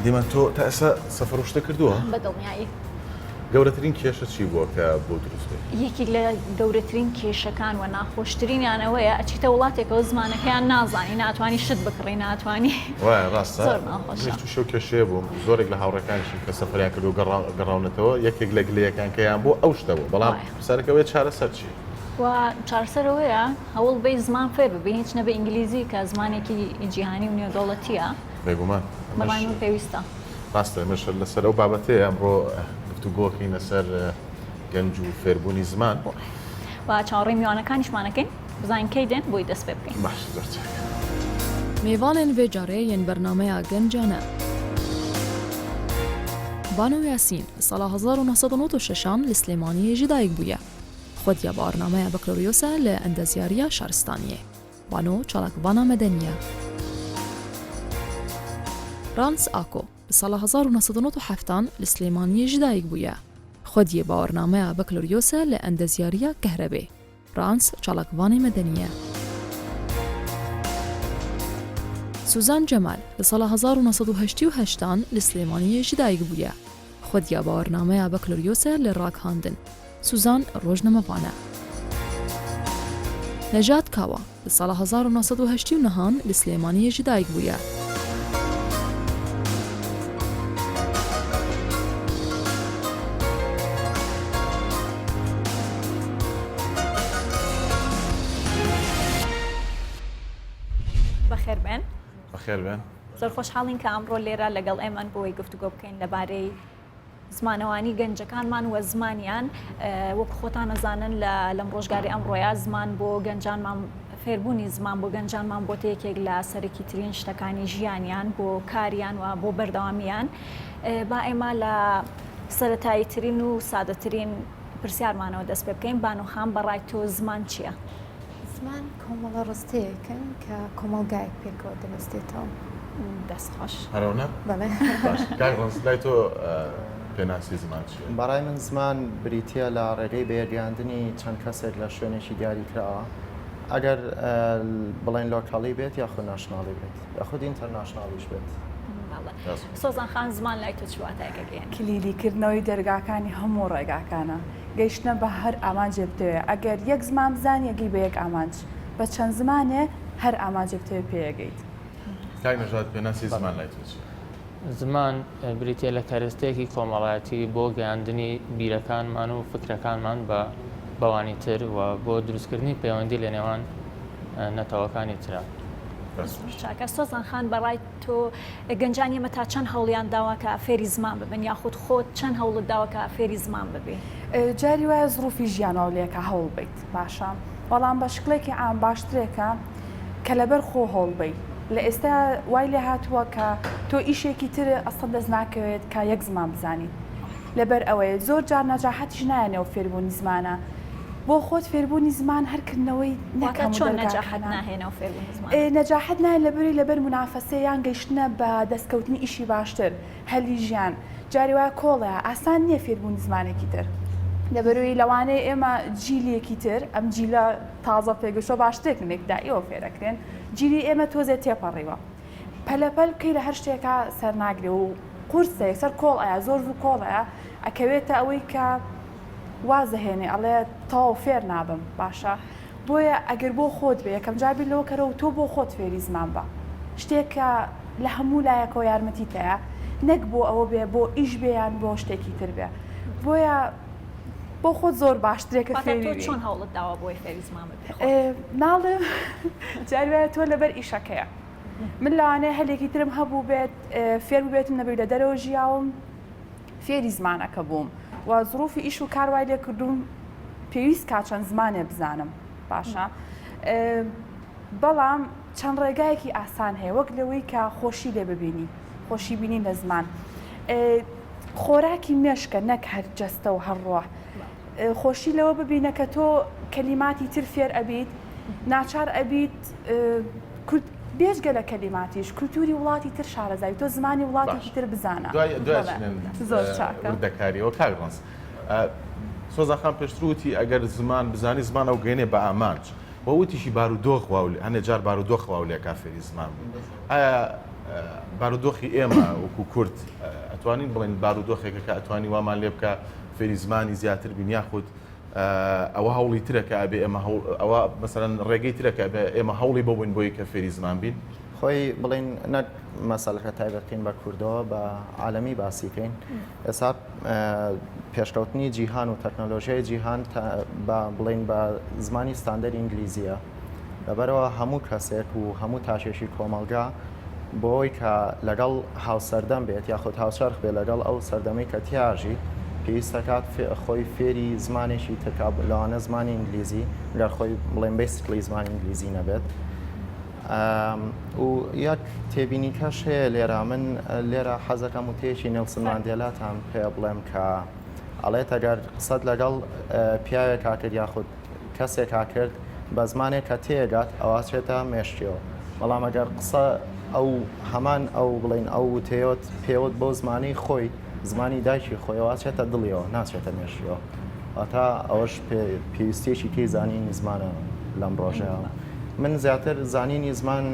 دیمەن تۆ تا ئێستا سەفەر و شتە کردووە؟ بە دڵنیایی. گەورەترین کێشە چی بووە کە بۆ دروست بێ؟ یەکێک لە گەورەترین کێشەکان و ناخۆشترینیان ئەوەیە ئەچیتە وڵاتێکەوە زمانەکەیان نازانی ناتوانی شت بکڕی ناتوانی وایە ڕاستە زۆر ناخۆشە. منیش تووشی ئەو کێشەیە بووم زۆرێک لە هاوڕێکانیشم کە سەفەریان کردووە گەڕاونەتەوە یەکێک لە گلەیەکان کە یان بوو ئەو شتە بوو بەڵام وایە. پرسیارەکە ئەوەیە چارەسەر چییە؟ و چارەسەر ئەوەیە هەوڵ بەی زمان فێر ببی هیچ نەبێ ئینگلیزی کە زمانێکی جیهانی و نێودەوڵەتییە. بێگومان بەڕای من پێویستە. ڕاستە ئێمەش هەر لەسەر ئەو بابەتەیە ئەمڕۆ گفتوگۆکەین لەسەر گەنج و فێربوونی زمان. و چاوەڕێی میوانەکانیشمان ئەکەین بزانین کەی دێن بۆی دەست پێ بکەین. باشە زۆر چاکە. Mêvanên vê carê yên bernameya Gencane. Bano Yasîn sala 1996 an li Silêmaniyê ji dayik bûye. Xwediya bawernameya bakaloriyos e li endezyariya şaristaniyê. Bano çalakvana medenî ye. Rans Ako li sala 1997 an li Silêmaniyê ji dayik bûye. Xwediyê bawernameya bakaloriyos e li endezyariya kehrebê. Rans çalakvanê medenî ye. Suzan Cemal li sala 1988 an li Silêmaniyê ji dayik bûye. Xwediya bawernameya bakaloriyos e li ragihandin. Suzan rojnamevan e. Nejat Kawa li sala 1989 an li Silêmaniyê ji dayik bûye. بەخێر بێن. بەخێر بێن. زۆر خۆشحاڵین کە ئەمڕۆ لێرە لەگەڵ ئێمەن بۆ ئەوەی گفتوگۆ بکەین لەبارەی زمانەوانی گەنجەکانمان و زمانیان وەک خۆتان ئەزانن لە لەم ڕۆژگاری ئەمڕۆیا زمان بۆ گەنجانمان فێربوونی زمان بۆ گەنجانمان بۆتە یەکێک لە سەرەکی ترین شتەکانی ژیانیان بۆ کاریان و بۆ بەردەوامیان با ئێمە لە سەتایی ترین و سادەترین پرسیارمانەوە دەست پێ بکەین بانوخان بەڕای تۆ زمان چییە؟ زمان کۆمەڵە ڕستەیەکن کە کۆمەڵگایەک پێکەوە دەبەستێتەوە. دەست خۆش. هەرەونە؟ بەڵێ. باش کاک ڕەنج لای تۆ پێناسی زمان چییە؟ بەڕای من زمان بریتییە لە ڕێگەی بەیەکگەیاندنی چەند کەسێک لە شوێنێکی دیاریکراوە ئەگەر بڵێن local ی بێت یاخود national ی بێت یاخود international یش بێت. سۆزان خان زمان لای تۆ چ واتایەک ئەگەیەنێ؟ کلیلی کردنەوەی دەرگاکانی هەموو ڕێگاکانە. گەیشتنە بە هەر ئامانجێ بتەوێ ئەگەر یەک زمان بزانی ئەگەی بە یەک ئامانج بە چەند زمانێ هەر ئامانجێ بتەوێ پێی ئەگەیت. کاک نەژاد پێناسی زمان لای تۆ چیە؟ زمان بریتیە لە کەرەستەیەکی کۆمەڵایەتی بۆ گەیاندنی بیرەکانمان و فکرەکانمان بە بەوانی تر و بۆ دروستکردنی پەیوەندی لە نێوان نەتەوەکانی ترا. زۆر چاکە سۆزان خان بەڕای تۆ گەنجانی ئێمە تا چەند هەوڵیان داوە کە فێری زمان ببن یاخود خۆت چەند هەوڵت داوە کە فێری زمان ببی؟ جاری وایە زڕوفی ژیان واو لێکا هەوڵ بەیت باشە بەڵام بە شکڵێکی عام باشترێکە کە لەبەر خۆ هەوڵ بەی لە ئێستا وای لێ هاتووە کە تۆ ئیشێکی تر ئەسڵەن دەست ناکەوێت کە یەک زمان بزانیت لەبەر ئەوەیە زۆر جار نەجاحەتیش نایە نێو فێربوونی زمانە بۆ خۆت فێربوونی زمان هەر کردنەوەی نەک واتە هەموو چۆن نەجاحەت دەرگاکانە. ناهێنەوە فێربوونی زمان؟ نەجاحەت نایە لەبەری لەبەر مونافەسە یان گەیشتنە بە دەستکەوتنی ئیشی باشتر هەلی ژیان جاری وایە کۆڵەیە ئاسان نییە فێربوونی زمانێکی تر لەبەرەوەی لەوانەیە ئێمە جیلێکی تر ئەم جیلە تازە پێگەشتووە باشترێکن لە ئیبتدائیەوە فێرەکرێن جیلی ئێمە تۆزێ تێپەڕیوە پەلەپەل بکەی لە هەر شتێکا سەرناگرێ و قورسە یەکسەر کۆڵ ئەیا زۆر زوو کۆڵ ئەیا ئەکەوێتە ئەوەی کە واز ئەهێنێ ئەڵێ تەواو فێر نابم باشە بۆیە ئەگەر بۆ خۆت بێ یەکەم جار بیر لەوە کەرەوە تۆ بۆ خۆت فێری زمان بە شتێک کە لە هەموو لایەکەوە یارمەتیت ئەیا نەک بۆ ئەوە بێ بۆ ئیش بێ یان بۆ شتێکی تر بێ بۆیە بۆ خۆت زۆر باشترێ کە واتە فێری تۆ بی. چۆن هەوڵت داوە بۆی فێری زمان ببی خۆت؟ ناڵێم جاری وایە تۆ لەبەر ئیشەکەیە من لەوانەیە هەلێکی ترم هەبوو بێت فێر بووبێتم نەبێت لە دەرەوە ژیاوم فێری زمانەکە بووم و زروفی ئیش و کار وای لێ کردووم پێویست کا چەند زمانێ بزانم باشە بەڵام چەند ڕێگایەکی ئاسان هەیە وەک لەوەی کە خۆشی لێ ببینی خۆشی بینین لە زمان خۆراکی مێشکە نەک هەر جەستە و هەر ڕۆح خۆشی لەوە ببینە کە تۆ کەلیماتی تر فێر ئەبیت ناچار ئەبیت کورد بێجگە لە کەلیماتیش کولتوری وڵاتی تر شارەزای تۆ زمانی وڵاتێکی تر بزانە زۆر چاکە وردەکاریەوە کاک ڕەنج سۆزان خان پێشتر وتی ئەگەر زمان بزانی زمان ئەو گەێنێ بە ئامانج و وتیشی بارودۆخ واو هەنێ جار بارودۆخ واو لێکا فێری زمان بوو ئایا. بارودۆخی ئێمە وەکو کورد ئەتوانین بڵێن بارودۆخێکە کە ئەتوانی وامان لێ بکە فێری زمانی زیاتر بین یاخود ئەوە هەوڵی ترە کە ئەبێ ئێمە ئەوە مەسەلەن ڕێگەی ترە کە ئەبێ ئێمە هەوڵی بۆ بین بۆی کە فێری زمان بین. خۆی بڵێین نەک مەسەلەکە تایبەت کەین بە کوردەوە بە عالەمی باسی کەین ئێستا پێشکەوتنی جیهان و تەکنەلۆژیای جیهان بە بڵین بە زمانی ستاندەر ئینگلیزیە لەبەرەوە هەموو کەسێک و هەموو تاکێکی کۆمەڵگا بۆی کە لەگەڵ هاوسەردەم بێت یاخود هاوچەرخ بێت لەگەڵ ئەو سەردەمەی کە تیاژی پێویست دەکات خۆی فێری زمانێکی تر کا لەوانە زمانی ئینگلیزی گەر خۆی بڵێن basically زمانی ئینگلیزی نەبێت و یەک تێبینی کەش هەیە لێرە من لێرە حەزەکەم وتەیەکی نێلسن ماندێلاتان پێ بڵێم کە ئەڵێت ئەگەر قسەت لەگەڵ پیاوێکا کرد یاخود کەسێکا کرد بە زمانێک کە تێگات ئەوا چێتە مێشکیەوە بەڵام ئەگەر قسە ئەو هەمان ئەو بڵین ئەو وتەیەت پێوت بەو زمانی خۆی زمانی دایکی خۆیەوە چێتە دڵیەوە ناچێتە مێشکیەوە واتا ئەوەش پێویستیەکی کەی زانینی زمانە لەم ڕۆژەیە من زیاتر زانینی زمان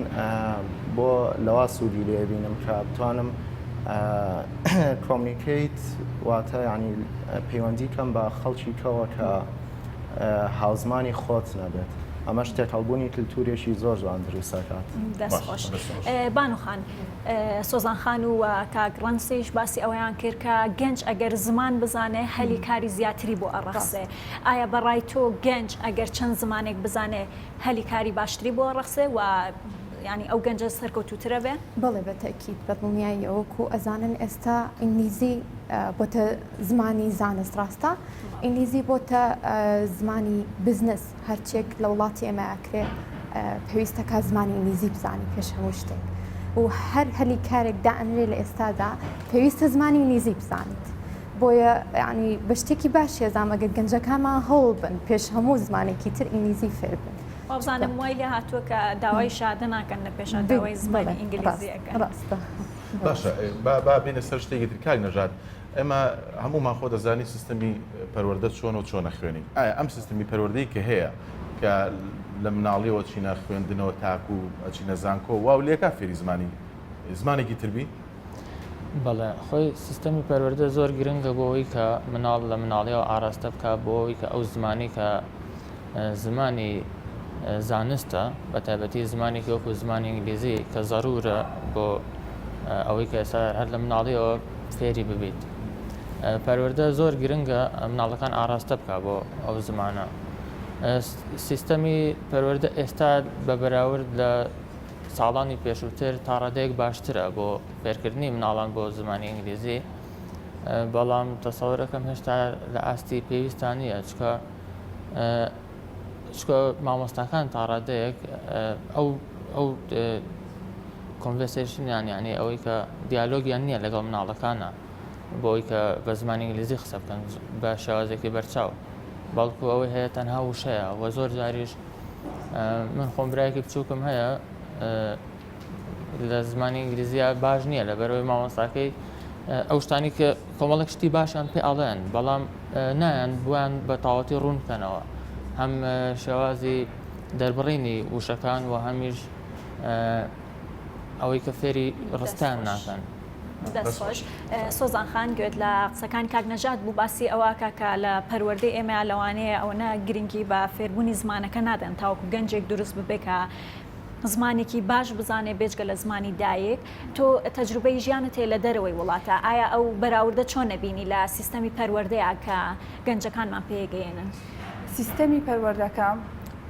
بۆ لەوا سوودی لێ بینم کە بتوانم communicate واتە ینی پەیوەندی کەم بە خەڵکی کەوە کە هاوزمانی خۆت نەبێت ئەمەش تێکەڵبوونی کللتورێکی زۆر جوان دروست دەکات. دەست خۆش بانو خان. سۆزان خان و کاک ڕەنسیش باسی ئەوەیان کرد کە گەنج ئەگەر زمان بزانێ هەلی کاری زیاتری بۆ ئەڕەخسێ ئایا بەڕای تۆ گەنج ئەگەر چەند زمانێک بزانێ هەلی کاری باشتری بۆ ئەڕەخسێ و یانی ئەو گەنجە سەرکەوتووترە بێ؟ بەڵێ بە تەئکید بە دڵنیاییەوە وەکو ئەزانن ئێستا ئینگلیزی بۆتە زمانی زانست ڕاستە؟ ئینگلیزی بۆتە زمانی بزنس هەرچێک لە وڵاتی ئێمە ئەکرێ پێویستە کا زمانی ئینگلیزی بزانی پێش هەموو شتێک و هەر هەلی کارێک دائەنرێ لە ئێستادا پێویستە زمانی ئینگلیزی بزانیت بۆیە ینی بە شتێکی باش هێزام ئەگەر گەنجەکانمان هەوڵ بن پێش هەموو زمانێکی تر ئینگلیزی فێر بن وابزانم وای لێ هاتووە کە داوای شادە ناکەن لە پێشا داوای زمانی ئینگلیزی ئەکەن ڕاستە باشە با بینە سەر شتێکی تر کاک نەژاد ئێمە هەموومان خۆ دەزانین سیستەمی پەروەردە چۆنە و چۆن ئەخوێنین. ئایا ئەم سیستەمی پەروەردەی کە هەیە کە لە مناڵیەوە چینە خوێندنەوە تاکو ئەچینە زانکۆ واو لێکا فێری زمانی زمانێکی تر بین؟ بەڵێ خۆی سیستەمی پەروەردە زۆر گرنگە بۆ ئەوەی کە مناڵ لە مناڵیەوە ئاراستە بکا بۆ ئەوەی کە ئەو زمانی کە زمانی زانستە بە تایبەتی زمانێکی وەکو زمانی ئینگلیزی کە زەرورە بۆ ئەوەی کە ئێستا هەر لە مناڵیەوە فێری ببیت پەروەردە زۆر گرنگە مناڵەکان ئاراستە بکە بۆ ئەو زمانە سیستەمی پەروەردە ئێستا بە بەراورد لە ساڵانی پێشووتر تا ڕادەیەک باشترە بۆ فێرکردنی مناڵان بۆ زمانی ئینگلیزی بەڵام تەسەورەکەم هێشتا لە ئاستی پێویستان نییە چکە چکە مامۆستاکان تا ڕادەیەک ئەو ئەو conversation یان یعنی ئەوەی کە دیالۆگیان نییە لەگەڵ مناڵەکانە بۆی کە بە زمانی ئینگلیزی قسە بکەن بە شێوازێکی بەرچاو بەڵکو ئەوەی هەیە تەنها وشەیە و زۆر جاریش من خۆم برایەکی بچووکم هەیە لە زمانی ئینگلیزیە باش نییە لەبەرەوەی مامۆستاکەی ئەو شتانی کە کۆمەڵێک شتی باشیان پێ ئەڵێن بەڵام نایان بۆیان بە تەواوەتی ڕوون بکەنەوە هەم شێوازی دەربڕینی وشەکان و هەمیش ئەوەی کە فێری ڕستان ناکەن. دەست خۆش سۆزان خان گوێت لە قسەکان کاک نەژاد بوو باسی ئەوە کاکە لە پەروەردەی ئێمە لەوانەیە ئەوەنە گرنگی بە فێربوونی زمانەکە نادەن تاوەکو گەنجێک دروست ببێ کە زمانێکی باش بزانێ بێجگە لە زمانی دایک، تۆ تەجروبەی ژیانت هەیە لە دەرەوەی وڵاتە، ئایا ئەو بەراوردە چۆن ئەبینی لە سیستەمی پەروەردەیا کە گەنجەکانمان پێگەیەنن؟ سیستەمی پەروەردەکە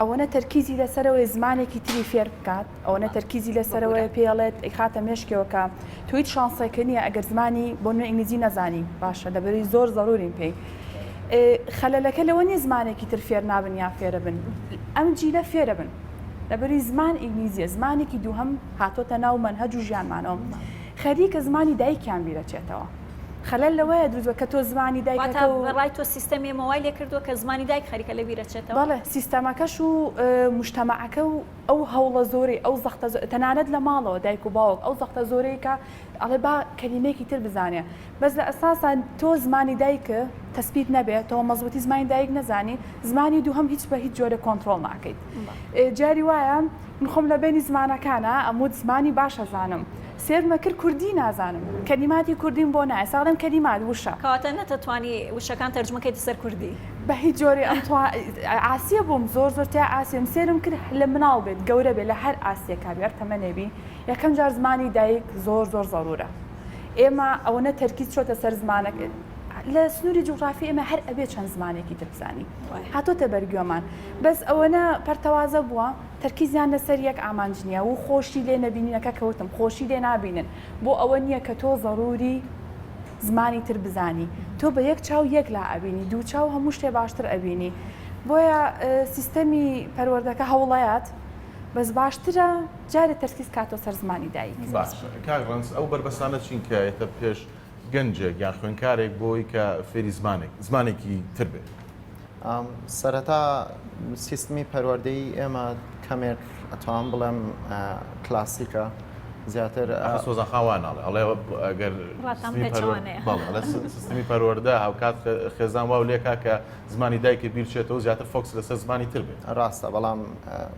ئەوەنە تەرکیزی لەسەرەوەیە زمانێکی تری فێر بکات، ئەوەنە تەرکیزی لەسەرەوەیە پێی ئەڵێت ئەیخاتە مێشکیەوە کە تۆ هیچ شانسێکت نییە ئەگەر زمانی بۆ نمونە ئینگلیزی نەزانی باشە لەبەرئەوەی زۆر زەرورین پێی خەلەلەکە لەوە نییە زمانێکی تر فێر نابن یا فێرەبن ئەم جیلە فێرەبن لەبەری زمان ئینگلیزیە زمانێکی دووهەم هاتۆتە ناو مەنهەج و ژیانمانەوە خەریکە زمانی دایکیان بیرەچێتەوە خەلەل لەوەیە دروست بووە کە تۆ زمانی دایکەکە و. واتە بەڕای تۆ سیستەمی ئێمە وای لێکردووە کە زمانی دایک خەریکە لە بیرەچێتەوە؟ بەڵێ سیستەمەکەش و موجتەمەعەکە و ئەو هەوڵە زۆرەی ئەو زەختە زۆرەی تەنانەت لە ماڵەوە دایک و باوک ئەو زەختە زۆرەی کە ئەڵێ با کەلیمەیەکی تر بزانێ بەس لە ئەساسا تۆ زمانی دایک تەسبیت نەبێ تۆ مەزبوتی زمانی دایک نەزانی زمانی دووهەم هیچ بە هیچ جۆرێک کۆنتڕۆڵ ناکەیت جاری وایە. من خۆم لە بەینی زمانەکانا ئەموت زمانی باش ئەزانم سێرمە کرد کوردی نازانم کەلیماتی کوردیم بۆ نایە ئێستا ئەڵێم کەلیمات وشە. کەواتە نەتەتوانی وشەکان تەرجمە کەیتە سەر کوردی؟ بە هیچ جۆرێ ئەمتوا عاسیە بووم زۆر زۆر تیا عاسیم سێرم کرد لە مناڵ بێت گەورە بێت لە هەر ئاستێکا بێ هەر تەمەنێ بی یەکەم جار زمانی دایک زۆر زۆر زەرورە ئێمە ئەوەنە تەرکیز چۆتە سەر زمانەکە لە سنووری جوغرافی ئێمە هەر ئەبێ چەند زمانێکی تر بزانی هاتۆتە بەرگوێمان بەس ئەوەنە پەرتەوازە بووە تەرکیزیان لەسەر یەک ئامانج نییە و خۆشی لێ نەبینینەکە کە وتم خۆشی لێ نابینن بۆ ئەوە نییە کە تۆ زەروری زمانی تر بزانی تۆ بە یەک چاو یەک لا ئەبینی دوو چاو هەموو شتێ باشتر ئەبینی بۆیە سیستەمی پەروەردەکە هەوڵەیات بەس باشترە جارێ تەرکیز کاتۆ سەر زمانی دایک. باشە کاک ڕەنج ئەو بەربەستانە چین کە یەتە پێش گەنجێک یان خوێندکارێک بۆی کە فێری زمانێک زمانێکی تر بێت؟ سەرەتا سیستمی پەروەردەی ئێمە کەمێک ئەتوانم بڵێم کلاسیکە زیاتر سۆزان خان وا ناڵێ ئەڵێ ئەگەر سیستمی پەروەردە هاوکات خێزان واو لێکا کە زمانی دایکت بیر بچێتەوە زیاتر focus لەسەر زمانی تر بێت. ڕاستە بەڵام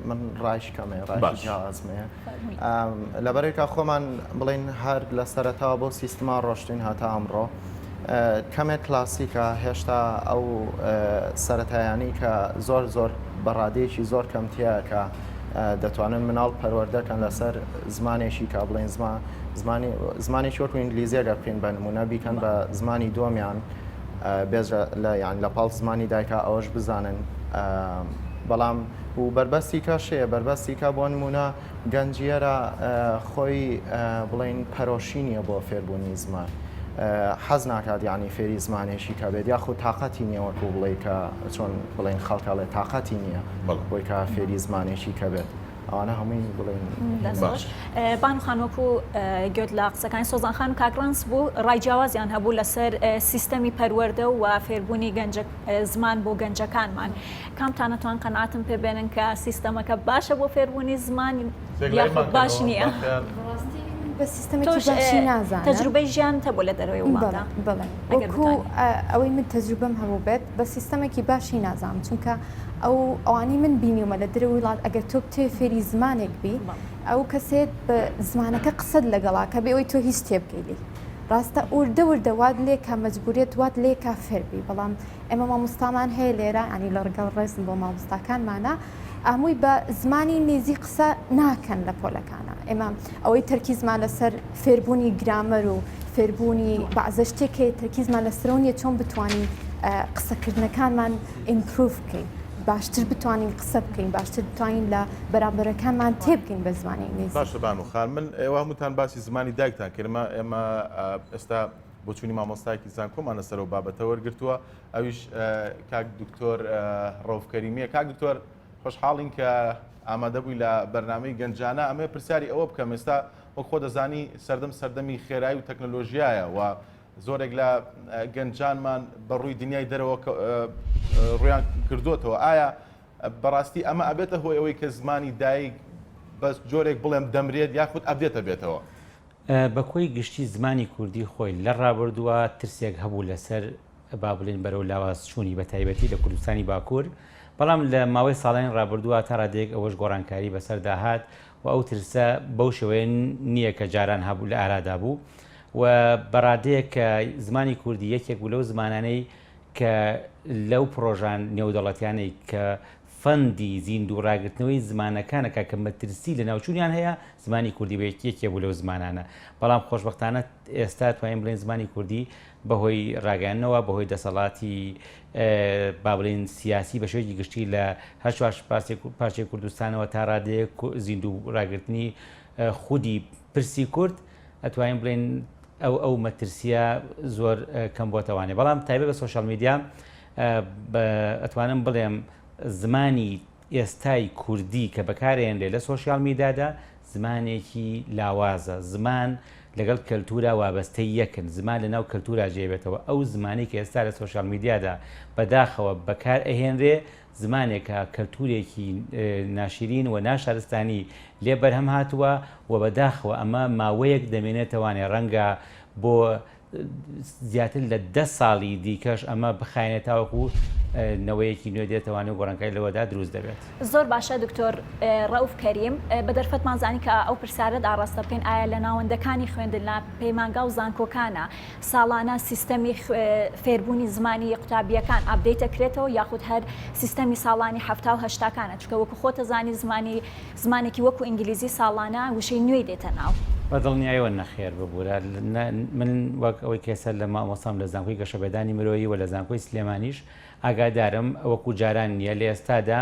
من ڕایش کەمێ ڕای جیاوازمەیە لەبەرێکا خۆمان بڵین هەر لە سەرەتاوە بۆ سیستما ڕۆشتین هەتا ئەمڕۆ کەمێک کلاسیکە هێشتا ئەو سەرەتایانی کە زۆر زۆر بە ڕادەیەکی زۆر کەم تیایە کە دەتوانن مناڵ پەروەردەکەن لەسەر زمانێکی کە بڵێن زمان زمانی زمانێکی وەکو ئینگلیزیە گەر بکەین بە نمونە بیکەن بە زمانی دووەمیان بێجگە لە یان لە پاڵ زمانی دایکا ئەوەش بزانن بەڵام و بەربەستی کەش هەیە بەربەستی کە بۆ نمونە گەنجیەرە خۆی بڵێین پەرۆشی نییە بۆ فێربوونی زمان حەز ناکات یعنی فێری زمانێکی کە بێت یاخود تااقەتی نییە وەکو بڵێ کە چۆن بڵێن خەڵکەڵێ تااقەتی نییە بۆی کە فێری زمانێکی کە بێت ئەوانە هەمووی بڵێن بانو خان وەکو گوێت لە قسەکانی سۆزان خان و کاک ڕەنس بوو ڕای جیاوازیان هەبوو لەسەر سیستەمی پەروەردە و فێربوونی گەنجە زمان بۆ گەنجەکانمان کامتانەتوان قەناعەتم پێ بێنن کە سیستەمەکە باشە بۆ فێربوونی زمان یاخود باش نییە؟ بە سیستەمێکی باشی نازانم. تەجروبەی ژیانت هەبوو لە دەرەوەی وڵاتدا؟ بەڵێ وەکو ئەوەی من تەجروبەم هەبوو بێت بە سیستەمێکی باشی نازانم چونکە ئەو ئەوانەی من بینیومە لە دەرەوەی وڵات ئەگەر تۆ بتەوێ فێری زمانێک بی ئەو کەسێت بە زمانەکە قسەت لەگەڵا کە بێ ئەوەی تۆ هیچ تێبگەی لێی ڕاستە وردە وردە وات لێکا مەجبوریت وات لێکا فێر بی بەڵام ئێمە مامۆستامان هەیە لێرە ینی لە ڕگەڵ ڕێزم بۆ مامۆستاکانمانە ئامووی بە زمانی نیزی قسە ناکەن لە پۆلەکانە ئێمە ئەوەی تەرکیزمان لەسەر فێربوونی گرامەر و فێربوونی بەعزە شتێک هەیە تەرکیزمان لەسەرەوە نیە چۆن بتوانین قسەکردنەکانمان improve بکەین باشتر بتوانین قسە بکەین باشتر بتوانین لە بەرامبەرەکانمان تێبگەین بە زمانی ئینگلیزی. باشە بانو خان من ئێوە هەمووتان باسی زمانی دایکتان کرد ئێمە ئێستا بۆچوونی مامۆستایەکی زانکۆمان لەسەر ئەو بابەتە وەرگرتووە ئەویش کاک دکتۆر ڕەوف کەریمیە کاک دکتۆر خۆشحاڵین کە ئامادە بووی لە بەرنامەی گەنجانە ئەمێ پرسیاری ئەوە بکەم ئێستا وەک خۆ دەزانی سەردەم سەردەمی خێرایی و تەکنەلۆژیایە و زۆرێک لە گەنجانمان بە ڕووی دنیای دەرەوە ڕویان کردوتەوە ئایا بەڕاستی ئەمە ئەبێتە هۆی ئەوەی کە زمانی دایک بەس جۆرێک بڵێم دەمرێت یاخود ئەبێتە بێتەوە بە کۆی گشتی زمانی کوردی خۆی لە ڕابردووە ترسێک هەبوو لەسەر با بڵێین بەرەو لاواز چوونی بە تایبەتی لە کوردستانی باکوور بەڵام لە ماوەی ساڵانی ڕابردووە تا ڕادەیەک ئەوەش گۆڕانکاری بەسەردا هات و ئەو ترسە بەو شێوەیە نییە کە جاران هەبوو لە ئارادا بوو و بە ڕادەیەک کە زمانی کوردی یەکێک بوو لەو زمانانەی کە لەو پڕۆژان نێودەوڵەتیانەی کە fund ی زیندوو ڕاگرتنەوەی زمانەکانە کە کە مەترسی لەناوچوونیان هەیە، زمانی کوردی بە یەکێ بوو لەو زمانانە. بەڵام خۆشبەختانە ئێستا توانین بڵێین زمانی کوردی بە هۆی ڕاگەیاندنەوە، بە هۆی دەسەڵاتی با بڵێین سیاسی بە شێوەیەکی گشتی لە هەر چوار پارچەی کوردستانەوە تا ڕادەیەک زیندوو ڕاگرتنی خودی پرسی کورد ئەتوانین بڵێین ئەو ئەو مەترسیە زۆر کەم بۆتەوانێ. بەڵام تایبەت بە social media ئەتوانم بڵێم زمانی ئێستای کوردی کە بەکارێنرێ لە social media دا زمانێکی لاوازە زمان لەگەڵ کەلتورا وابەستەی یەکن زمان لە ناو کەلتورا جێبێتەوە ئەو زمانی کە ئێستا لە social media دا بەداخەوە بەکار ئەهێنرێ زمانێکە کەلتورێکی ناشرین و ناشارستانی لێ بەرهەم هاتووە و بەداخەوە ئەمە ماوەیەک دەمێنێتەوانێ ڕەنگە بۆ. زیاتر لە دە ساڵی دیکەش ئەمە بخایەنێت تاوەکو نەوەیەکی نوێ دێتەوانێ و گۆڕانکاری لەوەدا دروست دەبێت. زۆر باشە دکتۆر ڕەئوف کەریم، بە دەرفەتمان زانی کە ئەو پرسیارەت ئاڕاستە بکەین ئایا لە ناوەندەکانی خوێندن لە پەیمانگا و زانکۆکانا ساڵانە سیستەمی فێربوونی زمانی قوتابییەکان update ئەکرێتەوە یاخود هەر سیستەمی ساڵانی حەفتا و هەشتاکانە چونکە وەکو خۆتەزانی زمانی زمانێکی وەکو ئینگلیزی ساڵانە وشەی نوێی دێتە ناو. بە دڵنیایەوە نەخێر ببورە من وەک ئەوەی کە ئێستا لە مامۆستام لە زانکۆی گەشەپێدانی مرۆیی و لە زانکۆی سلێمانیش ئاگادارم وەکو جاران نییە لە ئێستادا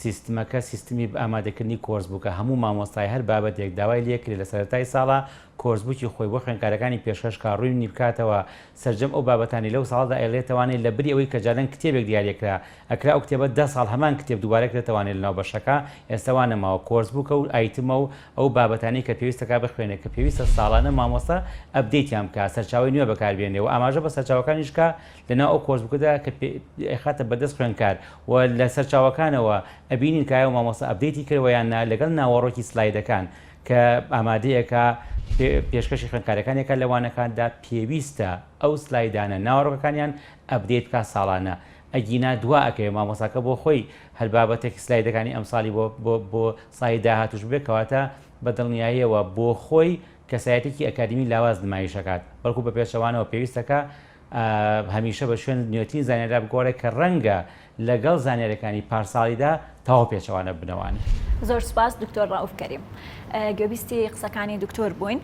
سیستمەکە سیستمی ئامادەکردنی course book ە هەموو مامۆستای هەر بابەتێک داوای لێکرێ لە سەرەتای ساڵا course book ی خۆی بۆ خوێندکارەکانی پێشکەش کا ڕوونی بکاتەوە سەرجەم ئەو بابەتانەی لەو ساڵەدا ئەیڵێتەوانێ لە بری ئەوەی کە جاران کتێبێک دیاریەکرا ئەکرا ئەو کتێبە دە ساڵ هەمان کتێب دووبارە کرێتەوانێ لەناو بەشەکە ئێستا وا نەماوە course book ە و item ە و ئەو بابەتانەی کە پێویستە کا بخوێنێ کە پێویستە ساڵانە مامۆستا update یان بکا سەرچاوەی نوێ بەکار بێنێ و ئاماژە بە سەرچاوەکانیش کا لەناو ئەو course book ەدا کە ئەیخاتە بەردەست خوێندکار و لە سەرچاوەکانەوە ئەبینین کە ئایا مامۆستا update ی کردوە یان نا لەگەڵ ناوەڕۆکی slide ەکان کە ئامادەی ئەکا پێشکەشی خوێندکارەکانی ئەکات لە وانەکاندا پێویستە ئەو slide انە ناوەڕۆکەکانیان update بکات ساڵانە ئەگینا دوا ئەکەوێ مامۆستاکە بۆ خۆی هەر بابەتێک slide ەکانی ئەمساڵی بۆ بۆ بۆ ساڵی داهاتوش بێ کەواتە بە دڵنیاییەوە بۆ خۆی کەسایەتێکی ئەکادیمی لاواز نمایش ئەکات بەڵکو بە پێچەوانەوە پێویستەکە هەمیشە بە شوێن نوێترین زانیاردا بگۆڕێ کە ڕەنگە لەگەڵ زانیاریەکانی پارساڵیدا تەواو پێچەوانە ببنەوانێ. زۆر سوپاس دکتۆر ڕەئوف کەریم. گوێبیستی قسەکانی دکتۆر بووین.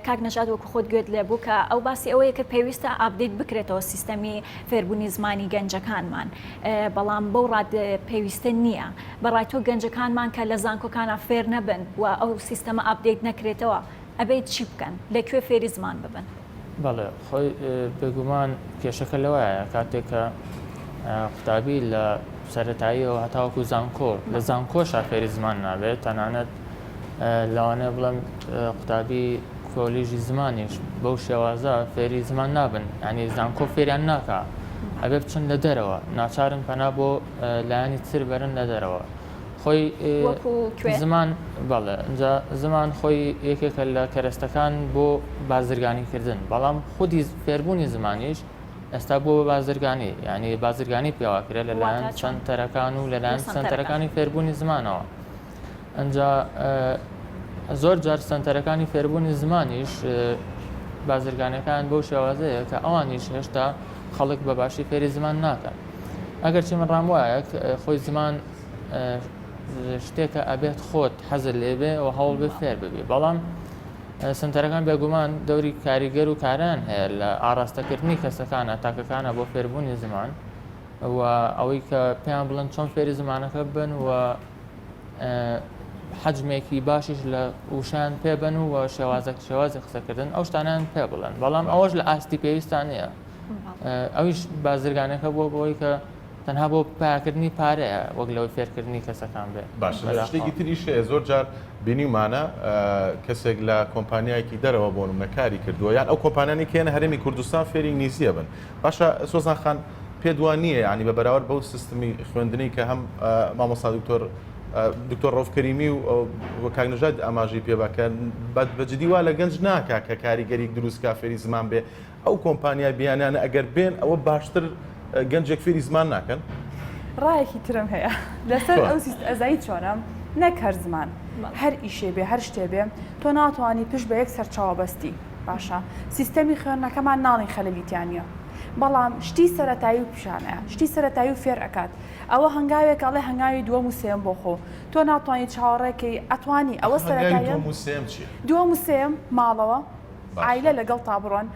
کاک نەژاد وەکو خۆت گوێت لێ بوو کە ئەو باسی ئەوەیە کرد پێویستە update بکرێتەوە سیستەمی فێربوونی زمانی گەنجەکانمان بەڵام بەو ڕادە پێویستە نییە. بەڕای تۆ گەنجەکانمان کە لە زانکۆکانا فێر نەبن و ئەو سیستەمە update نەکرێتەوە ئەبێت چی بکەن؟ لە کوێ فێری زمان ببن؟ بەڵێ خۆی بێگومان کێشەکە لەوایە کاتێک کە قوتابی لە سەرەتاییەوە هەتاوەکو زانکۆ لە زانکۆشا فێری زمان نابێت تەنانەت لەوانەیە بڵێم قوتابی کۆلیژی زمانیش بەو شێوازە فێری زمان نابن ینی زانکۆ فێریان ناکا ئەبێ بچن لە دەرەوە ناچارن پەنا بۆ لایەنی تر بەرن لە دەرەوە خۆی زمان بەڵێ ئینجا زمان خۆی یەکێکە لە کەرەستەکان بۆ بازرگانی کردن بەڵام خودی فێربوونی زمانیش ئێستا بۆ بە بازرگانی یعنی بازرگانی پێواکرێت لەلایەن سەنتەرەکان و لەلایەن سەنتەرەکانی فێربوونی زمانەوە ئەجا زۆر جار سەنتەرەکانی فێربوونی زمانیش بازرگانەکان بەو شێوازەیە کە ئەوانیش هێشتا خەڵک بە باشی فێری زمان ناکەن ئەگەرچی من ڕام وایە خۆی زمان شتێکە ئەبێت خۆت حەزت لێ بێ و هەوڵ بێ فێر ببی بەڵام سنتەرەکان بێگومان دەوری کاریگەر و کاران هەیە لە ئاراستەکردنی کەسەکانە تاکەکانە بۆ فێربوونی زمان و ئەوەی کە پێیان بڵێن چۆن فێری زمانەکە بن و حەجمێکی باشیش لە وشیان پێبن و شێوازە شێوازی قسەکردن ئەو شتانیان پێ بڵێن بەڵام ئەوەش لە ئاستی پێویستان نییە ئەویش بازرگانەکە بووە بۆی کە تەنها بۆ پایەکردنی پارەیە وەک لەوەی فێرکردنی کەسەکان بێ. باشە شتێکی تریش هەیە زۆر جار بینیومانە کەسێک لە کۆمپانیایەکی دەرەوە بۆ نمونە کاری کردووە یان ئەو کۆمپانیانی کە هێنە هەرێمی کوردستان فێری ئینگلیزیە بن باشە سۆزان خان پێت وا نییە یعنی بە بەراورد بەو سیستمی خوێندنەی کە هەم مامۆستا دکتۆر دکتۆر ڕەوف کەریمی و کاک نەژاد ئاماژەی پێ بە کە بە جدی وا لە گەنج ناکا کە کاریگەری دروست کا فێری زمان بێ ئەو کۆمپانیا بیانیانە ئەگەر بێن ئەوە باشتر گەنجێک فێری زمان ناکەن؟ ڕایەکی ترم هەیە لەسەر ئەو سیست ئەزای چۆنە نەک هەر زمان هەر ئیشێ بێ هەر شتێ بێ تۆ ناتوانانی پشت بە یەک سەرچاوە بەستی باشە سیستەمی خوێندنەکەمان ناڵین خەلەلی تیا نییە بەڵام شتی سەرەتایی و پیشانەیە شتی سەرەتایی و فێر ئەکات ئەوە هەنگاوێک ئەڵێ هەنگاوی دووەم و سێم بۆ خۆ تۆ ناتوانانی چاوەڕێکەی ئەتوانی ئەوە سەرەتایی دووەم و سێم ماڵەوە عایلە لەگەڵتا بڕۆن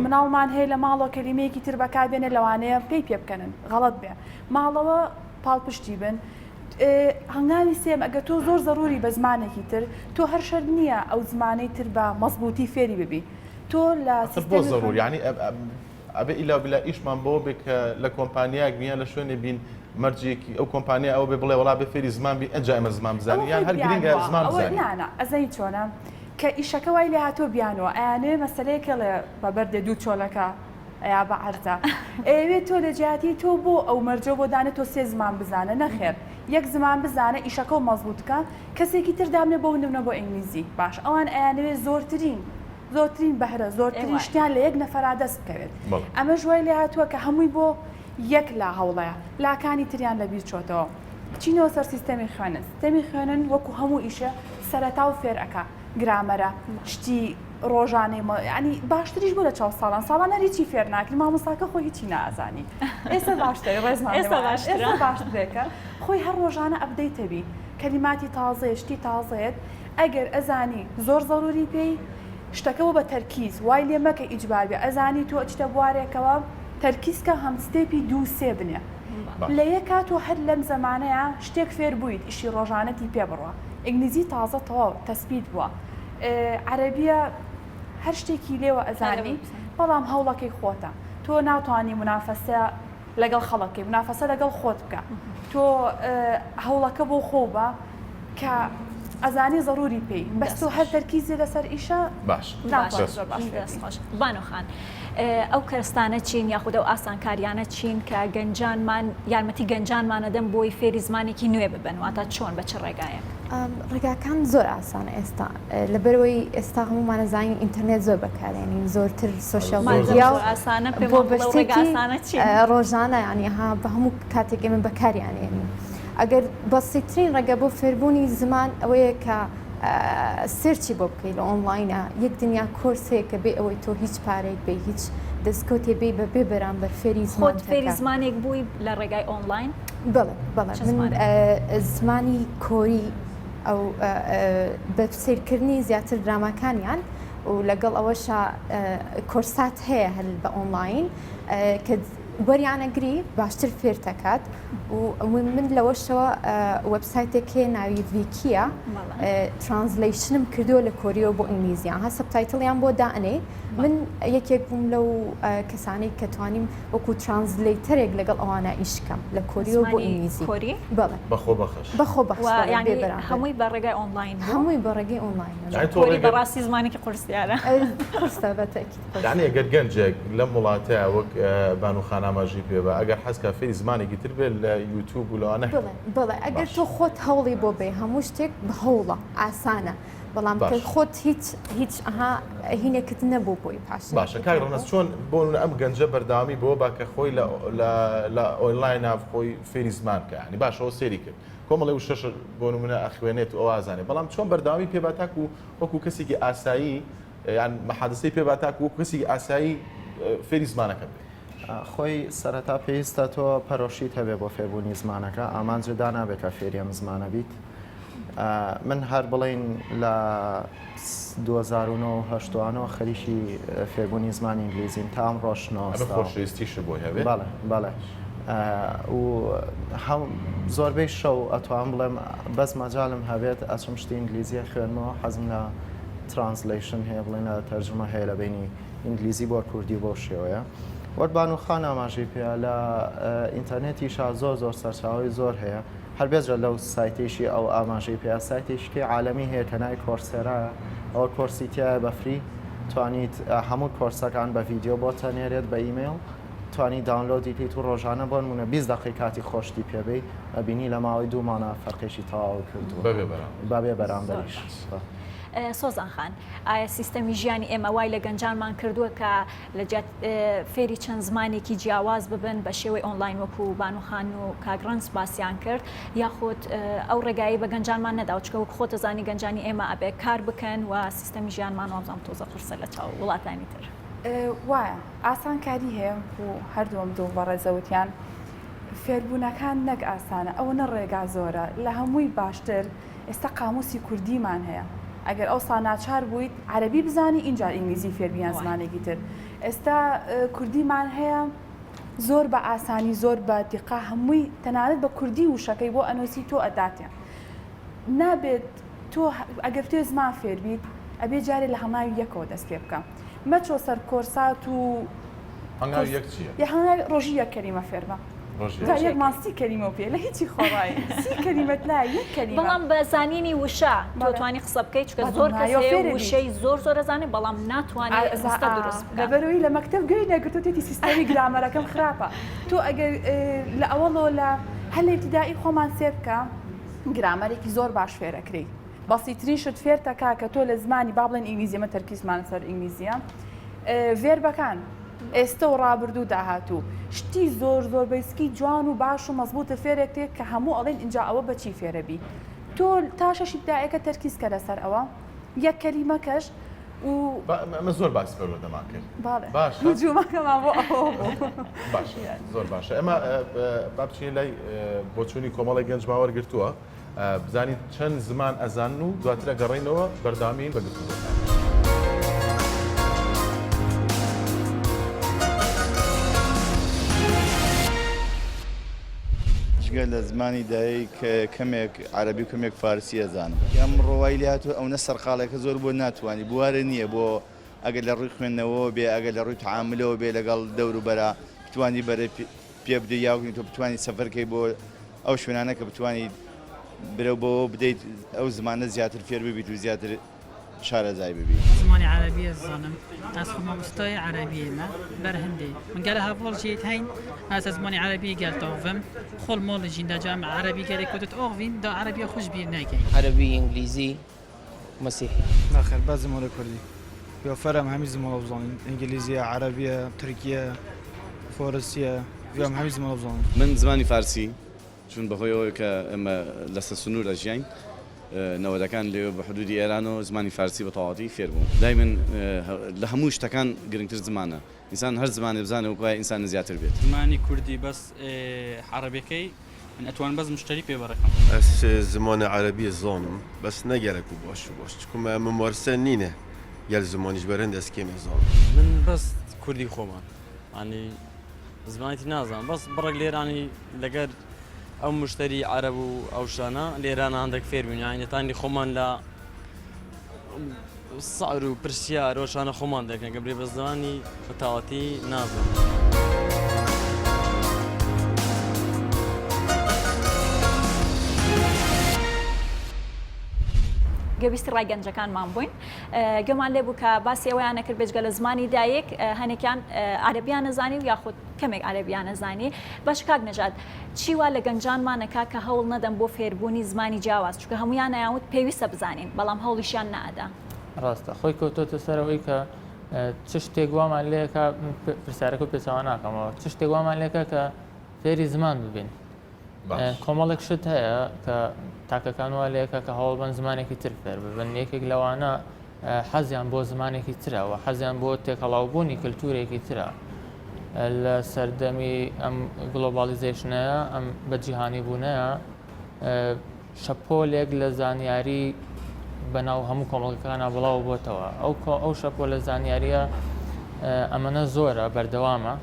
مناڵمان هەیە لە ماڵەوە کەلیمەیەکی تر بەکار بێنێ لەوانەیە پێی پێ بکەنن غەڵەت بێ ماڵەوە پاڵپشتی بن هەنگاوی سێم ئەگەر تۆ زۆر زەروری بە زمانێکی تر تۆ هەر شەرت نییە ئەو زمانەی تر بە مەزبووتی فێری ببی تۆ لە بۆ زەرور یعنی ئەبێ ئیلا بلا ئیشمان بۆ بێ کە لە کۆمپانیایەک بین یان لە شوێنێ بین مەرجێکی ئەو کۆمپانیا ئەوە بێ بڵێ وەڵا بێ فێری زمان بی ئەنجا ئێمە زمان بزانین یان هەر گرینگە زمان بزانین نا نا ئەزانی چۆنە کە ئیشەکە وای لێ هاتووە بیانووە ئەیانەوێ مەسەلەیەک ئەڵێ بە بەردێ دوو چۆلەکە ئەیا بە عەرزە ئەیەوێ تۆ لە جیاتی تۆ بۆ ئەو مەرجە بۆ دانێ تۆ سێ زمان بزانە نەخێر یەک زمان بزانە ئیشەکەو مەزبووت کە کەسێکی تر دابنێ بۆ نمونە بۆ ئینگلیزی باش ئەوان ئەیانەوێ زۆرترین. زۆرترین بەهرە زۆرترین شتیان لە یەک نەفەرا دەست بکەوێت ئەمەش وای لێ هاتووە کە هەمووی بۆ یەک لا هەوڵەیە لاکانی تریان لەبیر چۆتەوە. بچینەوە سەر سیستەمی خوێندن سیستەمی خوێندن وەکو هەموو ئیشێ سەرەتا و فێر ئەکا گرامەرە شتی ڕۆژانەی ینی باشتریش بوو لە چاو ساڵان ساڵان هەر هیچی فێر ناکرد مامۆستاکە خۆی هیچی نازانی ئێستا باشتر ڕێزمان ئێستا باشترێکە خۆی هەر ڕۆژانە update ەبی کەلیماتی تازەیە شتی تازەیەت ئەگەر ئەزانی زۆر زەروری پێی شتەکە بۆ بە تەرکیز وای لێ مەکە ئیجبار بێ ئەزانی تۆ ئەچیتە بوارێکەوە تەرکیز کە هەم step ی دوو سێ بنێ لە یەکا تۆ هەر لەم زەمانەیا شتێک فێر بوویت ئیشی ڕۆژانەتی پێ بڕوا ئینگلیزی تازە تەواو تەسبیت بووە عەرەبیە هەر شتێکی لێوە ئەزانی بەڵام هەوڵەکەی خۆتە تۆ ناتوانی منافەسە لەگەڵ خەڵەکەی منافەسە لەگەڵ خۆت بکە تۆ هەوڵەکە بۆ خۆو بە کە ئەزانی زەروری پێی بەس تۆ هەر تەرکیزی لەسەر ئیشە باش بانو خان ئەو کەرستانە چین یاخود ئەو ئاسانکاریانە چین کە گەنجانمان یارمەتی گەنجانمانەدەن بۆی فێری زمانێکی نوێ ببن واتە چۆن بە چ ڕێگایەک؟ ڕێگاکان زۆر ئاسانە ئێستا لەبەرەوەی ئێستا هەموومان ئەزانین ئینتەرنێت زۆر بەکارێنین زۆرتر social media و بۆ بەشتێکی ڕۆژانە یانی ها بە هەموو کاتێک ئێمە بەکاریانێنین ئەگەر بەسیترین ڕێگە بۆ فێربوونی زمان ئەوەیە کە search ی بۆ بکەیت لە ئۆنلاینە یەک دنیا کۆرس هەیە کە بێ ئەوەی تۆ هیچ پارەیەک بێ هیچ دەستکەوتێ بێ بە بێ بەرامبەر فێری زمان خۆت فێری زمانێک بووی لە ڕێگای ئۆنلاین؟ بەڵێ بەڵێ من زمانی کۆری ئەو بە سەیرکردنی زیاتر دراماکانیان و لەگەڵ ئەوەشا کۆرسات هەیە هەر بە ئۆنلاین کە وەریانەگری باشتر فێرتەکات و من لەوەشەوە وەبسایتێک هەیە ناوی ڤیکیە translation م کردووە لە کۆریەوە بۆ ئینگلیزیان ها subtitle یان بۆ دائەنێ من یەکێک بووم لەو کەسانەی کە توانیم وەکو translator ێک لەگەڵ ئەوانە ئیش کەم لە کۆریەوە بۆ ئینگلیزی کۆری بەڵێ بەخۆ بەخش بەخۆ بەخش یعنی هەمووی بە ڕێگای ئۆنلاین هەمووی بە ڕێگەی ئۆنلاین کۆری بەڕاستی زمانێکی قورس دیارە قورسە بە تەئکید یانی ئەگەر گەنجێک لەم وڵاتەیا وەک بانو خان ئاماژەی پێ بە ئەگەر حەز کا فێری زمانێکی تر بێت لە یوتوب و لەوانە بەڵێ بەڵێ ئەگەر تۆ خۆت هەوڵی بۆ بێ هەموو شتێک بە هەوڵە ئاسانە بەڵام کە خۆت هیچ هیچ ئەها هینێکت نەبوو بۆی پاش باشە کاک ڕەنەس چۆن بۆ ئەم گەنجە بەردەوامی بۆ با کە خۆی لە لە لە ئۆنلاین خۆی فێری زمان کە ینی باشەوە سێری کرد کۆمەڵی وشەش بۆ نمونە ئەخوێنێت و ئەوازانێ بەڵام چۆن بەردەوامی پێ با تاکو وەکو کەسێکی ئاسایی یان محادسەی پێ با تاکو وەکو کەسێکی ئاسایی فێری زمانەکە بێت. خۆی سەرەتا پێویستە تۆ پەرۆشیت هەبێ بۆ فێربوونی زمانەکە، ئامانجت دانابێ کە فێری ئەم زمانە بیت. من هەر بڵێین لە 2009 و هەشتوانەوە خەریکی فێربوونی زمانی ئینگلیزیم تا ئەمڕۆش ئەمە خۆشەویستیشە بۆی هەبێ؟ بەڵێ بەڵێ و زۆربەی شەو ئەتوانم بڵێم بەس مەجالم هەبێت ئەچم شتی ئینگلیزیە خوێنمەوە حەزم لە translation هەیە بڵێن لە تەرجومە هەیە لە بینی ئینگلیزی بۆ کوردی بەو شێوەیە وەک بانو خان ئاماژەی پێ لە ئینتەرنێتیشا زۆر زۆر سەرچاوەی زۆر هەیە هەر بێجگە لەو سایتەیشی ئەو ئاماژەی پێ سایتێکی کەی عالەمی هەیە کە ناوی Coursera یە ئەوە کۆرسی تایە بە free توانیت هەموو کۆرسەکان بە ڤیدیۆ بۆ تەنێرێت بە ئیمەیڵ توانی download ی کەیت و ڕۆژانە بۆ نمونە 20 دقەی کاتی خۆشتی پێبەی ئەبینی لە ماوەی دوو مانگا فەرقێکی تەواو کردووە بەبێ بەرامبەریش. سۆزان خان، ئایا سیستەمی ژیانی ئێمە وای لە گەنجانمان کردووە کە لە جیات فێری چەند زمانێکی جیاواز ببن بە شێوەی ئۆنلاین وەکو بانو خان و کاک ڕەنج باسیان کرد یاخود ئەو ڕێگایەی بە گەنجانمان نەداوە چونکە وەک خۆت ئەزانی گەنجانی ئێمە ئەبێ کار بکەن و سیستەمی ژیانمان وابزانم تۆزە قورسە لە چاو وڵاتانی تر. وایە ئاسانکاری هەیە و هەردوو ئەم دوو بەڕێزە وتیان فێربوونەکان نەک ئاسانە ئەوەنە ڕێگا زۆرە لە هەمووی باشتر ئێستا قاموسی کوردیمان هەیە ئەگەر ئەوسا ناچار بوویت عەرەبی بزانی ئینجا ئینگلیزی فێربی یان زمانێکی تر ئێستا کوردیمان هەیە زۆر بە ئاسانی زۆر بە دیقە هەمووی تەنانەت بە کوردی وشەکەی بۆ ئەنووسی تۆ ئەداتێ نابێت تۆ ئەگەر تۆ زمان فێربیت ئەبێ جارێ لە هەناوی یەکەوە دەست پێ بکە مەچۆ سەر کۆرسات و هەنگاوی یەک چییە؟ یە هەنگاوی ڕۆژی یەک کەلیمە فێربە. جا یەک مان سی کەلیمە پێ لە هیچی خۆڕایی سی کەلیمەت لا یەک کەلیمە. بەڵام بە زانینی وشە تۆ توانی قسە بکەیت چونکە زۆر کەس هەیە وشەی زۆر زۆر ئەزانێ بەڵام ناتوانێ ڕستە دروست بکات. لەبەرئەوەی لە مەکتەب گوێی نەگرتووتێتی سیستەمی گرامەرەکەم خراپە تۆ ئەگەر لە ئەوەڵەوە لە هەر لە ئیبتیدائی خۆمان سێر بکە گرامەرێکی زۆر باش فێرەکرێی. بەسیترین شت فێرتەکا کە تۆ لە زمانی با بڵێن ئینگلیزی ئەمە تەرکیزمان لەسەر ئینگلیزیە verb ەکان ئێستە و ڕابردوو و داهاتوو شتی زۆر زۆر basic ی جوان و باش و مەزبوتە فێرێک تێ کە هەموو ئەڵێن ئینجا ئەوە بەچی فێرەبی تۆ تا شەشی بدایەکە تەرکیز کە لەسەر ئەوە یەک کەلیمەکەش و ئەمە زۆر باسی پەروەردەمان کرد بەڵێ باشە هجومەکەمان بۆ ئەوە بوو باشە زۆر باشە ئێمە با بچینە لای بۆچوونی کۆمەڵی گەنجمان وەرگرتووە بزانین چەند زمان ئەزانن و دواتر ئەگەڕێینەوە بەردەوامین بە گفتوگۆکان. جگە لە زمانی دایک کەمێک عەرەبی و کەمێک فارسی ئەزانم. ئەمڕۆ وای لێهاتووە ئەونە سەرقاڵێکە زۆر بۆ ناتوانی بوارە نییە بۆ ئەگەر لە ڕووی خوێندنەوەوە بێ ئەگەر لە ڕووی تەعامولەوە بێ لەگەڵ دەوروبەرا بتوانی بەرە پێ بدەی یاخود تۆ بتوانی سەفەر کەی بۆ ئەو شوێنانە کە بتوانیت برەو بەوە بدەیت ئەو زمانە زیاتر فێر ببیت و زیاتر شارەزای ببیت. زمانی عەرەبی ئەز زانم ئەز خو مامۆستای عەرەبیێ مە بەر هندێ من گەلە هەڤاڵ ژیت هەین ئەز زمانی عەرەبی گەل تاڤم خۆ ل ماڵ ژین دا جا ئەم عەرەبی گەلێ کۆ دت ئاغڤین دا عەرەبیا خو ژ بیر نەکەین. عەرەبی ئینگلیزی مەسیحی. نەخێر بەس زمانێ کوردی یا فەرم هەمی زمانە بزانین ئینگلیزیە عەرەبیە تورکیە فارسیە یا هەمی زمانە بزانین. من زمانی فارسی چون بەهۆی ئەوەی کە ئێمە لەسەر سنوور ئەژیاین نەوەدەکان لەوێ بە حدودی ئێرانەوە زمانی فارسی بە تەواوەتی فێر بووم. لای من لە هەموو شتەکان گرنگتر زمانە. ئینسان هەر زمانێ بزانێ وەک وایە ئینسانە زیاتر بێت. زمانی کوردی بەس عەڕەبیەکەی من ئەتوانم بەس مشتەری پێ بەڕێکەم. ئەس زمانە عەرەبیە زانم بەس نە گەلەک و باش و باش چکو مە ممارسە نینە گەل زمانیش بەر هەند ئەس کێمێ زانم. من بەس کوردی خۆمان ینی زمانی تر نازانم بەس بڕێک لێرانی لەگەر ئەو مشتەری عەرەب و ئەو شتانە لێرانە هەندێک فێر بووین یانی دەتانی خۆمان لە سعر و پرسیار و شانە خۆمان دەکەن کە برێ بە زمانی بە تەواوەتی نازانم. گوێبیستی ڕای گەنجەکانمان بووین گوێمان لێ بوو کە باسی ئەوەیان نەکرد بێجگە لە زمانی دایک هەنێکیان عەرەبیان نەزانی و یاخود کەمێک عەرەبیان نەزانی باش کاک نەژاد چی وا لە گەنجانمان ئەکا کە هەوڵ نەدەن بۆ فێربوونی زمانی جیاواز چونکە هەموویان ئەیانوت پێویستە بزانین بەڵام هەوڵیشیان نەئەدا. ڕاستە خۆی کەوتۆتە سەر ئەوەی کە چ شتێک وامان لێکا پرسیارەکە پێچەوە ناکەمەوە چ شتێک وامان لێکا کە فێری زمان ببین کۆمەڵێک شت هەیە کە تاکەکان وا لێکە کە هەوڵبەن زمانێکی تر فێر ببن یەکێک لەوانە حەزیان بۆ زمانێکی ترە و حەزیان بۆ تێکەڵاوبوونی کللتورێکی ترە لە سەردەمی ئەم globalization ەیە ئەم بە جیهانی بوونەیە شەپۆلێک لە زانیاری بەناو هەموو کۆمەڵگەکانە بڵاو بۆتەوە ئەو ئەو شەپۆلە زانیاریە ئەمەنە زۆرە بەردەوامە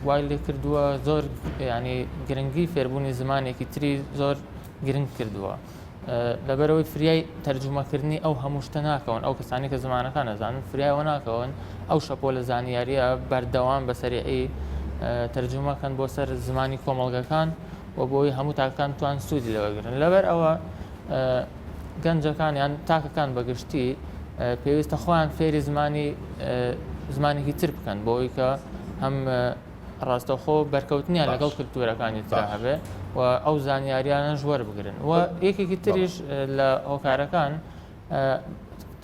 وای لێ کردووە زۆر ینی گرنگی فێربوونی زمانێکی تری زۆر گرنگ کردووە لەبەرەوەی فریای تەرجومەکردنی ئەو هەموو شتە ناکەون ئەو کەسانی کە زمانەکان نەزانن فریایەوە ناکەون ئەو شەپۆلە زانیاریە بەردەوام بە سەریعی تەرجومەکەن بۆ سەر زمانی کۆمەڵگەکان و بۆی هەموو تاکەکان توان سوودی لەوەگرن لەبەر ئەوە گەنجەکان یان تاکەکان بەگشتی پێویستە خۆیان فێری زمانی زمانێکی تر بکەن بۆ ئەوەی کە هەم ڕاستەوخۆ بەرکەوتنیان لەگەڵ کللتورەکانی ترا هەبێ و ئەو زانیاریانەش وەربگرن و یەکێکی تریش لە هۆکارەکان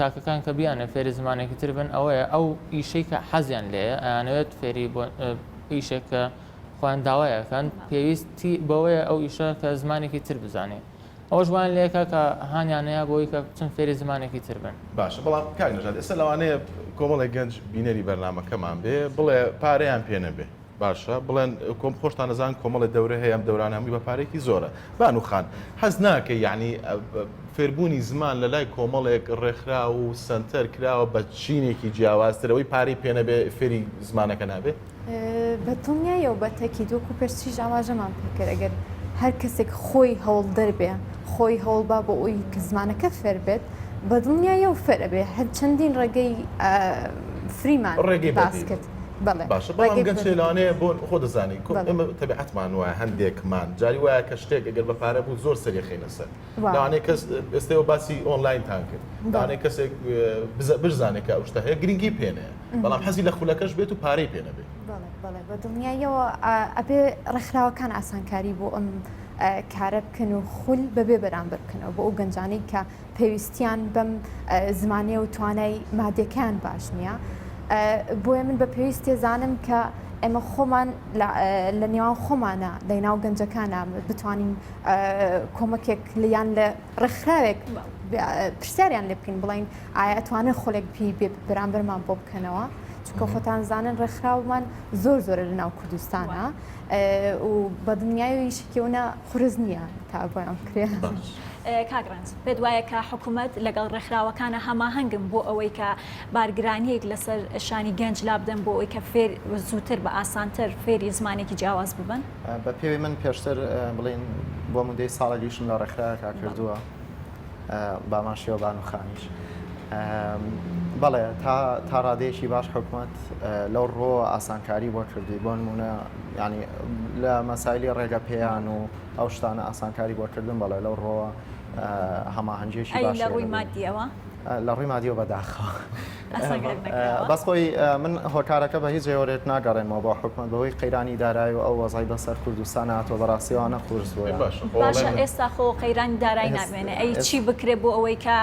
تاکەکان کە بیانە فێری زمانێکی تر بن ئەوەیە ئەو ئیشەی کە حەزیان لێیە ئەیانەوێت فێری ئیشێک کە خۆیان داوای ئەکەن پێویستی بەوەیە ئەو ئیشە کە زمانێکی تر بزانێ ئەوەش وایان لێکا کە هانیانەیە بۆی کە بچن فێری زمانێکی تر بن. باشە بەڵام کاک نەژاد ئێستا لەوانەیە کۆمەڵێک گەنج بینەری بەرنامەکەمان بێ بڵێ پارەیان پێ نەبێ باشە بڵێن کۆم خۆشتان ئەزان کۆمەڵێ دەورە هەیە ئەم دەورانە هەمووی بە پارەیەکی زۆرە بانو خان حەز ناکەی یعنی فێربوونی زمان لە لای کۆمەڵێک ڕێکخراو و سەنتەر کراوە بە چینێکی جیاوازتر ئەوەی پارەی پێ نەبێ فێری زمانەکە نابێ؟ بە دڵنیاییەوە بە تەکید وەکو پێشتریش ئاماژەمان پێکرد ئەگەر هەر کەسێک خۆی هەوڵدەر بێ خۆی هەوڵبا بۆ ئەوی کە زمانەکە فێر بێت بە دڵنیاییەوە فێر ئەبێ هەر چەندین ڕێگەی فریمان ڕێگەی باس بەدیل کرد بەڵێ باشە بەڵام ڕێگەی گەنجێ بەدیل لەوانەیە بۆ خۆ دەزانی کۆ بەڵێ ئێمە تەبیعەتمان وایە هەندێکمان جاری وایە کە شتێک ئەگەر بە پارە بوو زۆر سەری خەینە سەر واو لەوانەیە کەس ئێستا ئێوە باسی ئۆنلاینتان کرد بەڵێ لەوانەیە کەسێک بزە بشزانێ کە ئەو شتە هەیە گرنگی پێ نەیە بەڵام حەزی لە خولەکەش بێت و پارەی پێ نەبێ. بەڵێ بەڵێ بە دڵنیاییەوە ئەبێ ڕێکخراوەکان ئاسانکاری بۆ ئەم. کارە بکەن و خول بەبێ بەرامبەر بکەنەوە بۆ ئەو گەنجانەی کە پێویستیان بەم زمانەیە و توانای مادیەکەیان باش نییە. بۆیە من بە پێویست تێزانم کە ئێمە خۆمان لە نێوان خۆمانە لە ناو گەنجەکانە بتوانین کۆمەکێک لیان لە ڕێکخراوێک پرسیاریان لێ بکەین بڵین ئایا ئەتوانن خولێک پی بێ بەرامبەرمان بۆ بکەنەوە چونکە خۆتان زانن ڕێکخراومان زۆر زۆرە لە ناو کوردستانە و بە دڵنیایی ئیشێکی قورس نییە تا بۆیان بکرێ. کاک ڕەنج، پێت وایە کە حکومەت لەگەڵ ڕێکخراوەکانە هەماهەنگن بۆ ئەوەی کە بارگرانییەک لەسەر شانی گەنج لابدەن بۆ ئەوەی کە فێر زووتر بە ئاسانتر فێری زمانێکی جیاواز ببن؟ بە پێی من پێشتر بڵێین بۆ مودەی ساڵێک ئیشم لە ڕێکخراوێکا کردووە بامان شێوە بانو خانیش بەڵێ تا تا ڕادەیەکی باش حکومەت لەو ڕۆ ئاسانکاری بۆ کردی بۆ نمونە ینی لە مەسایلی ڕێگە پێیان و ئەو شتانە ئاسانکاری بۆ کردن بەڵێ لەو ڕۆوە هەماهەنگیەکی ئەی باش لە ڕووی مادیەوە؟ لە ڕووی مادیەوە بەداخەوە بەس خۆی من هۆکارەکە بە هیچ جۆرێک ناگەڕێنمەوە بۆ حکومەت بەهۆی قەیرانی دارایی و ئەو وەزعی بەسەر کوردستان هاتووە بەڕاستی ئەوانە قورس بووە. باشە ئێستا خۆ قەیرانی دارایی نامێنێ ئەی چی بکرێ بۆ ئەوەی کە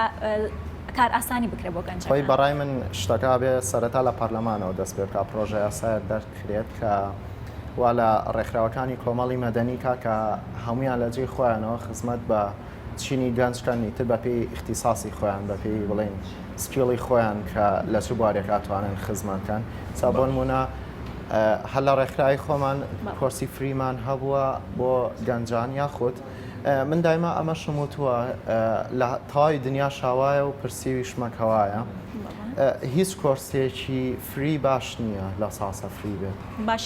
کار ئاسانی بکرێ بۆ گەنجەکان؟ خۆی بەڕای من شتەکە بێ سەرەتا لە پەرلەمانەوە دەست پێ بکا پرۆژە یاسایەک دەرکرێت کە وا لە ڕێکخراوەکانی کۆمەڵی مەدەنی کا کە هەمویان لە جێی خۆیانەوە خزمەت بە چینی گەنج کەن ئیتر بە پێی ئیختیساسی خۆیان بە پێی بڵێین skill ی خۆیان کە لە چ بوارێک ئەتوانن خزمەت کەن سا بۆ نمونە هەر لە ڕێکخراوی خۆمان کۆرسی free مان هەبووە بۆ گەنجان یاخود من دایما ئەمەشم وتووە لە تەواوی دنیا شاوایە و پرسیویشمە کەوایە هیچ کۆرسێکی free باش نییە لە ساسە free بێت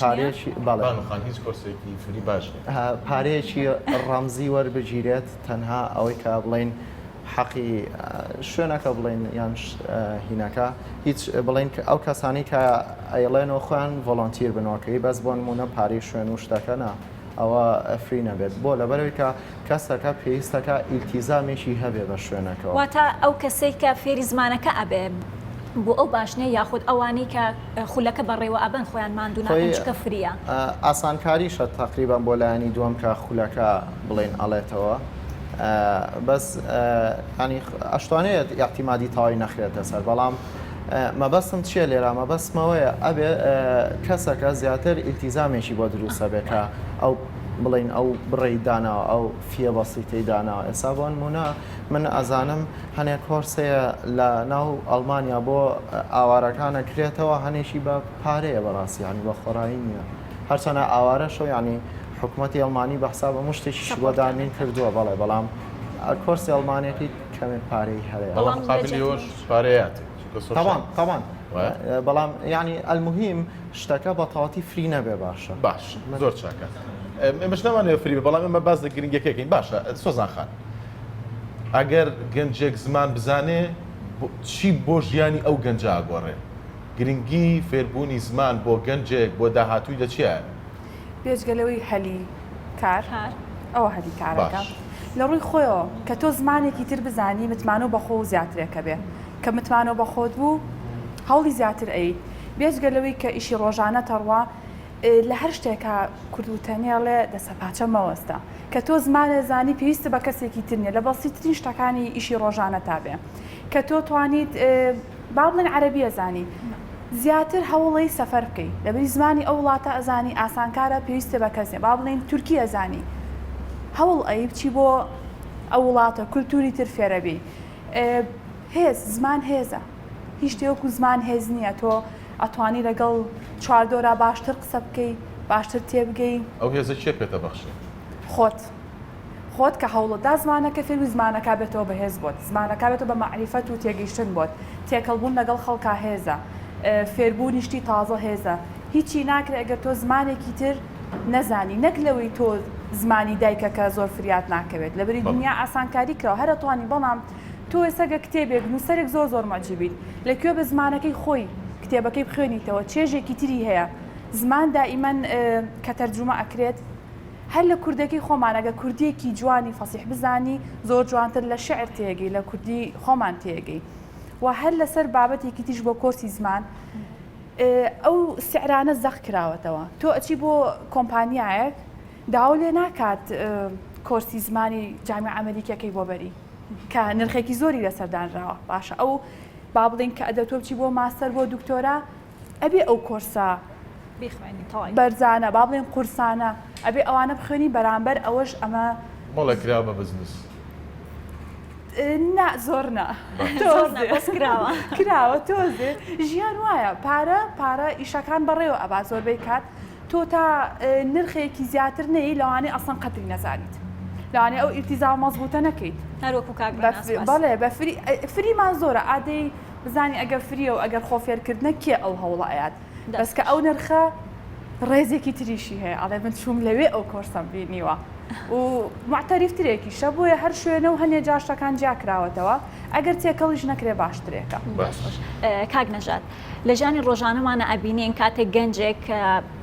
پارەیەکی بەڵێ هیچ کۆرسێکی free باش نییە پارەیەکی ڕەمزی وەربگیرێت تەنها ئەوەی کە بڵێین حەقی شوێنەکە بڵێن یان هینەکە هیچ بڵێن ئەو کەسانی کە ئەیڵێنەوە خۆیان volunteer بنۆکەی بەس بۆ نمونە پارەی شوێن و شتەکە نا ئەوە free نەبێت بۆ لەبەرەوەی کە کەسەکە پێویستەکە ئیلتیزامێکی هەبێ بە شوێنەکەوە. واتە ئەو کەسەی کە فێری زمانەکە ئەبێ بۆ ئەو باش نیە یاخود ئەوانەی کە خولەکە بەڕێوە ئەبەن خۆیان ماندوو ناکەن چونکە free یە؟ ئاسانکاریشە تەقریبەن بۆ لایەنی دووەم کە خولەکە بڵێین ئەڵێتەوە بەس یانی ئەشتوانێت ئیعتیمادی تەواوی نەخرێتە سەر بەڵام مەبەستم چییە لێرە مەبەستمەوەیە ئەبێ کەسەکە زیاتر ئیلتیزامێکی بۆ دروستە بێ کە ئەو بڵین ئەو بڕی داناوە ئەو fee یە بەسیتەی داناوە ئێستا بۆ نمونە من ئەزانم هەنێک کۆرس هەیە لە ناو ئەڵمانیا بۆ ئاوارەکان ئەکرێتەوە هەنێکی بە پارەیە بەڕاستی یانی بە خۆڕایی نییە هەرچەنە ئاوارەشە یانی حکوومەتی ئەڵمانی بە حساب هەموو شتێکیشی بۆ دابین کردووە بەڵێ بەڵام کۆرسی ئەڵمانیەکەی کەمێک پارەی هەیە بەڵام مقابلی ئەوەش پارەیەتی تەبان تەبان بەڵام یانی المهم شتەکە بە تەواتی free نەبێ باشە. باش زۆر چاکە ئێمەش نامانەوێ free بێ بەڵام ئێمە باس لە گرنگیەکەی کەین باشە سۆزان خان ئەگەر گەنجێک زمان بزانێ چی بۆ ژیانی ئەو گەنجە ئەگۆڕێ گرنگی فێربوونی زمان بۆ گەنجێک بۆ داهاتووی لە چیایە؟ بێجگە لەوەی هەلی کار ئەوە هەلی کارەکە لە ڕووی خۆیەوە کە تۆ زمانێکی تر بزانی متمانە بە خۆ زیاترێکە بێ کە متمانە بە خۆت بوو هەوڵی زیاتر ئەیت بێجگە لەوەی کە ئیشی ڕۆژانە تەڕوا لە هەر شتێکا کورد وتەنی ئەڵێ دەسەپاچە مەوەستە کە تۆ زمانێ زانی پێویستت بە کەسێکی تر نیە لە بەسیترین شتەکانی ئیشی ڕۆژانەتا بێ کە تۆ توانیت با بڵێن عەرەبی ئەزانی زیاتر هەوڵی سەفەر بکەی لەبری زمانی ئەو وڵاتە ئەزانی ئاسانکارە پێویستە بە کەس نیە با بڵێن تورکی ئەزانی هەوڵ ئەی بچی بۆ ئەو وڵاتە کولتوری تر فێرەبی هێز زمان هێزە هیچ شتێ وەکو زمان هێز نییە تۆ ئەتوانی لەگەڵ چواردۆرا باشتر قسە بکەی باشتر تێبگەی. ئەو هێزە کێ پێتە بەخشێ؟ خۆت. خۆت کە هەوڵت دا زمانەکە فێر بی زمانەکە بێتەوە بە هێز بۆت زمانەکە بێتەوە بە مەعریفەت و تێگەیشتن بۆت تێکەڵ بوون لەگەڵ خەڵکا هێزە فێربوونی شتی تازە هێزە هیچی ناکرێ ئەگەر تۆ زمانێکی تر نەزانی نەک لەوەی تۆ زمانی دایکەکە زۆر فریات ناکەوێت لەبری دنیا ئاسانکاری کراوە هەر ئەتوانی بەڵام تۆ ئێستا گە کتێبێک نووسەرێک زۆر زۆر معجبیت لە کوێ بە زمانەکەی خۆی کتێبەکەی بخوێنیتەوە چێژێکی تری هەیە زمان دائیمەن کە تەرجومە ئەکرێت هەر لە کوردەکەی خۆمان ئەگە کوردیەکی جوانی فەسیح بزانی زۆر جوانتر لە شعر تێگەی لە کوردی خۆمان تێگەی و هەر لەسەر بابەتێکی تیش بۆ کۆرسی زمان ئەو سعرانە زەق کراوەتەوە تۆ ئەچی بۆ کۆمپانیایەک داوا لێ ناکات. کۆرسی زمانی جامیعە ئەمریکیەکەی بۆ بەری کە نرخێکی زۆری لەسەر دانراوە باشە ئەو با بڵێین کە ئەدە تۆ بچی بۆ ماستەر بۆ دکتۆرا ئەبێ ئەو کۆرسە بیخوێنی تەواوی بەرزانە با بڵێن قورسانە ئەبێ ئەوانە بخوێنی بەرامبەر ئەوەش ئەمە بەڵێ کراوە بە بزنس. نا زۆر نا زۆر نا بەس کراوە کراوە تۆزێ ژیان وایە پارە پارە ئیشەکان بەڕێوە ئەبا زۆربەی کات تۆ تا نرخێکی زیاتر نەیەی لەوانەیە ئەسڵەن قەدری نەزانیت لەوانەیە ئەو ئیلتیزامە مەزبوتە نەکەیت هەر وەکو کاک ڕێناس باسی بەڵێ بە فری فریمان زۆرە ئادەی بزانی ئەگەر فریە و ئەگەر خۆ فێرکردنە کێ ئەو هەوڵە ئەیات بەس کە ئەو نرخە ڕێزێکی تریشی هەیە ئەڵێ من چووم لەوێ ئەو کۆرسەم بینیوە و معتەریف ترێکیشە بۆیە هەر شوێنە و هەنێ جار شتەکان جیا کراوەتەوە ئەگەر تێکەڵیش نەکرێ باشترێکە. دەست خۆش کاک نەژاد. لە ژیانی ڕۆژانەمانا ئەبینین کاتێک گەنجێک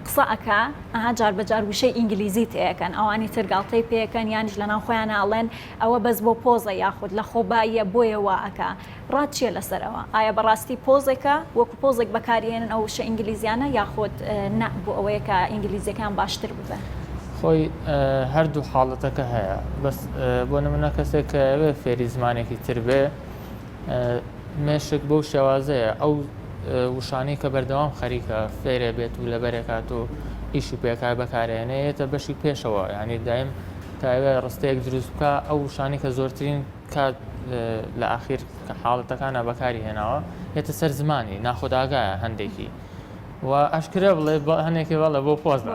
قسە ئەکا ئەها جار بە جار وشەی ئینگلیزی تێ ئەکەن ئەوانی تر گاڵتەی پێ ئەکەن یانیش لەناو خۆیانا ئەڵێن ئەوە بەس بۆ پۆزە یاخود لە خۆباییە بۆیە وا ئەکا ڕات چیە لەسەر ئەوە ئایا بەڕاستی پۆزێکە وەکو پۆزێک بەکاری ئێنن ئەو وشە ئینگلیزیانە یاخود نا بۆ ئەوەیە کە ئینگلیزیەکەیان باشتر ببێ؟ خۆی هەردوو حاڵەتەکە هەیە بەس بۆ نمونە کەسێک کە ئەوێ فێری زمانێکی تر بێ مێشک بەو شێوازەیە ئەو وشانەی کە بەردەوام خەریکە فێرێ بێت و لەبەرێکات و ئیش و پێکار بەکارێنێ یەتە بەشی پێشەوە یعنی دایم تاوێ ڕستەیەک دروست بکە ئەو وشانی کە زۆرترین کات لە ئاخیر کە حاڵەتەکانە بەکاری هێناوە یەتە سەر زمانی ناخۆداگایە هەندێکی و ئاشکرا بڵێ هەنێکی بەڵێ بۆ پۆزە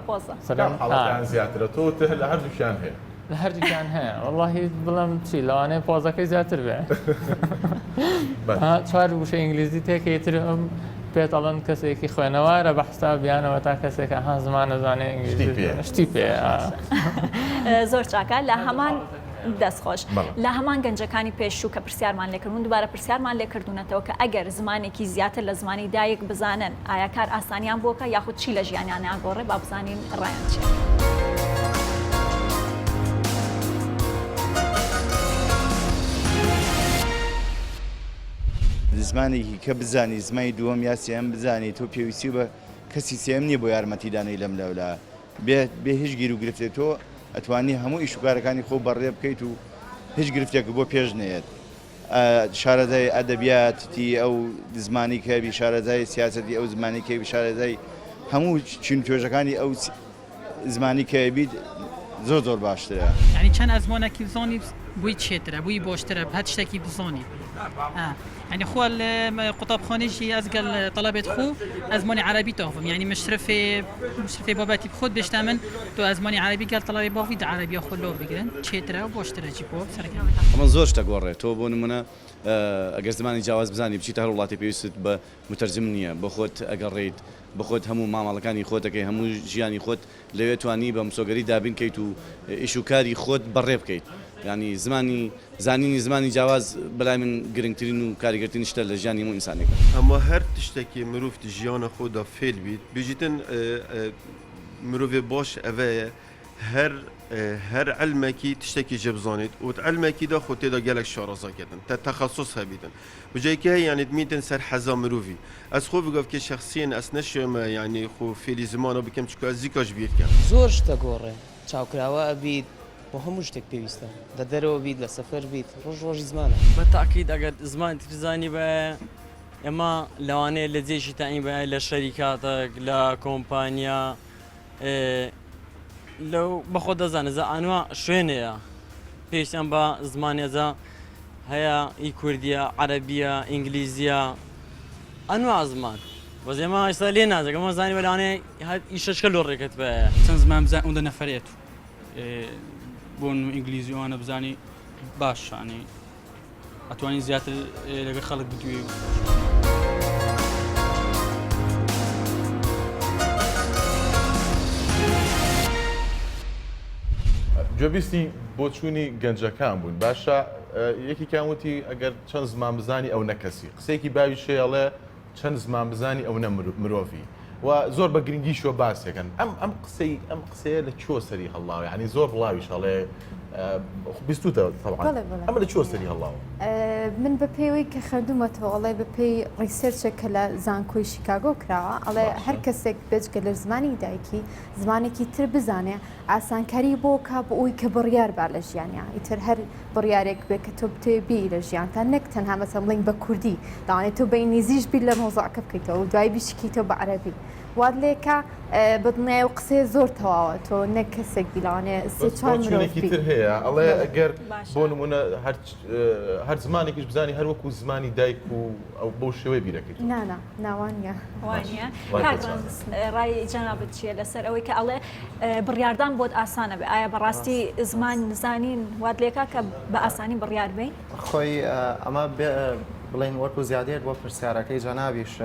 زیاترە تۆ لە هەردووکیان هەیە لە هەردووکیان هەیە وەڵاهی بڵێم چی لەوانەیە پۆزەکەی زیاتر بێ چوار وشە ئینگلیزی تێکەی تر ئەم پێت ئەڵەن کەسێکی خوێنەوارە بە حساب بیانەوە تا کەسێکە ها زمان نەزانێ ئینگلیزی شتی پێ زۆر چاکە لە هەمان دەست خۆش لە هەمان گەنجەکانی پێشوو کە پرسیارمان لێکردون دوبارە پرسیارمان لێکردونەتەوە کە ئەگەر زمانێکی زیاتر لە زمانی دایک بزانن ئایا کار ئاسانیان بۆکە یاخود چی لە ژیانیان ناگۆڕێ با بزانین ڕایان چیە. زمانێکی کە بزانی زمانی دووەم یا سێیەم بزانی تۆ پێویستی بە کەسی سێیەم نییە بۆ یارمەتیدانی لەم لەولا بێ بێ هیچ گیر و گرفتێک تۆ ئەتوانی هەموو ئیش و کارەکانی خۆ بەڕێ بکەیت و هیچ گرفتێک بۆ پێش نەیەت شارەزای ئەدەبیاتی ئەو زمانی کە بی شارەزای سیاسەتی ئەو زمانی کە بی شارەزای هەموو چین توێژەکانی ئەو زمانی کە بیت زۆر زۆر باشترە. یانی چەند ئەزمۆنەکی بزۆنی بوی چێترە بوی بۆشترە هەر تشتەکی بزۆنی یانی خۆ قوتابخانەی ژی ئەز گەل تەڵەبێت خو ئەزمۆنی عەرەبی تاڤم یانی مشرفێ مشرفێ بابەتی بخۆت بێشتا من تۆ ئەزمۆنی عەرەبی گەل تەڵەبێ باڤی دە عەرەبیا خۆ لۆ بگرن چێترە و بۆشترە جی بۆ سەرەکە. ئەمە زۆر شتە گۆڕێ تۆ بۆ نمونە ئەگەر زمانی جیاواز بزانی بچیتە هەر وڵاتێ پێویستت بە مترجم نییە بۆ خۆت ئەگەڕێیت بە خۆت هەموو مامەڵەکانی خۆت ئەکەی هەموو ژیانی خۆت لەوێ توانی بە مسۆگەری دابین کەیت و ئیش و کاری خۆت بەڕێ بکەیت یانی زمانی زانینی زمانی جیاواز بەلای من گرنگترین و کاریگەرترین شتە لە ژیانی هەموو ئینسانێکدا. ئەما هەر تشتەکی مروڤ دی ژیانا خۆ دا فێل بیت بیژیتن مروڤێ باش ئەڤەیە هەر هەر علمەکی تشتەکی جێ بزانیت و علمەکی دا خۆ تێدا گەلەک شارەزا کەتن تە تەخەسوس هەبیتن بجای کە یانی دمینتن سەر حەزا مروڤی ئەز خۆ بگەڤکێ شەخسیەن ئەس نەشێمە یانی خۆ فێلی زمانا بکەم چکە ئەز زیکاش بیر کەم. زۆر شت ئەگۆڕێ چاوکراوە ئەبیت بۆ هەموو شتێک پێویستە لە دەرەوە بیت لە سەفەر بیت ڕۆژ ڕۆژی زمانە. بە تاکید ئەگەر زمانی تر زانیبایە ئێمە لەوانەیە لە جێیەکی تەعین بایە لە شەریکاتەک لە کۆمپانیا لەو بەخۆ دەزانێت جا ئەنوا شوێنەیە پێویستیان بە زمانە جا هەیە ئی کوردیە عەرەبیە ئینگلیزیە ئەنوا زمان بەس ئێمە ئێستا لێ نازەکەم زانی بەلانێ ئیشەشکە لۆ ڕێکەت بە چەند زمان بزان ئەوەندە نەفەرێت بۆ ئینگلیزی ئەوانە بزانی باشانی ئەتوانی زیاتر لەگەڵ خەڵک بدوێی. گوێبیستی بۆچوونی گەنجەکان بوون باشە یەکێکیان وتی ئەگەر چەند زمان بزانی ئەو نەکەسی قسەیەکی باویش هەیە ئەڵێ چەند زمان بزانی ئەو نە مرۆڤی و زۆر بە گرنگیشەوە باسێکن ئەم ئەم قسەی ئەم قسەیە لە کوێ سەری هەڵاوە یعنی زۆر بڵاویش هەڵێ. بیستوتە تەبعەن بەڵێ بەڵێ. ئەمە لە کوێوە سەری هەڵداوە؟ من بە پێی ئەوەی کە خوێندوومەتەوە ئەڵێ بە پێی research ێک کە لە زانکۆی شیکاگۆ کراوە ئەڵێ هەر کەسێک بێجگە لە زمانی دایکی زمانێکی تر بزانێ ئاسانکاری بۆ کا بۆ ئەوی کە بڕیار با لە ژیانیا ئیتر هەر بڕیارێک بێ کە تۆ بتەوێ بی لە ژیانتا نەک تەنها مەسەن بڵێین بە کوردی لەوانەیە تۆ بە ئینگلیزیش بیر لە مەوزوعەکە بکەیتەوە و دوایی بیشکیتەوە بە عەرەبی وات لێکا بە دڵنیایەوە قسەیە زۆر تەواوە تۆ نەک کەسێک بی لەوانەیە سێ بەس چوار مرۆڤ بۆچوونێکی بی تر هەیە ئەڵێ بەڵێ. ئەگەر باشە. بۆ نمونە هەر هەر زمانێکیش بزانی هەر وەکو زمانی دایک و ئەو بەو شێوەیە بیرەکەیتەوە. نا نا نا وا نییە. وا نییە؟ ڕای کاک پێچەوانە. ڕەنج ڕای جەنابت چییە لەسەر ئەوەی کە ئەڵێ بڕیاردان بۆت ئاسانە بێ ئایا بەڕاستی زمان زانین وات لێکا کە بە ئاسانی بڕیار بەی؟ خۆی ئەمە بڵێین وەکو زیادەیەک بۆ پرسیارەکەی جەنابیش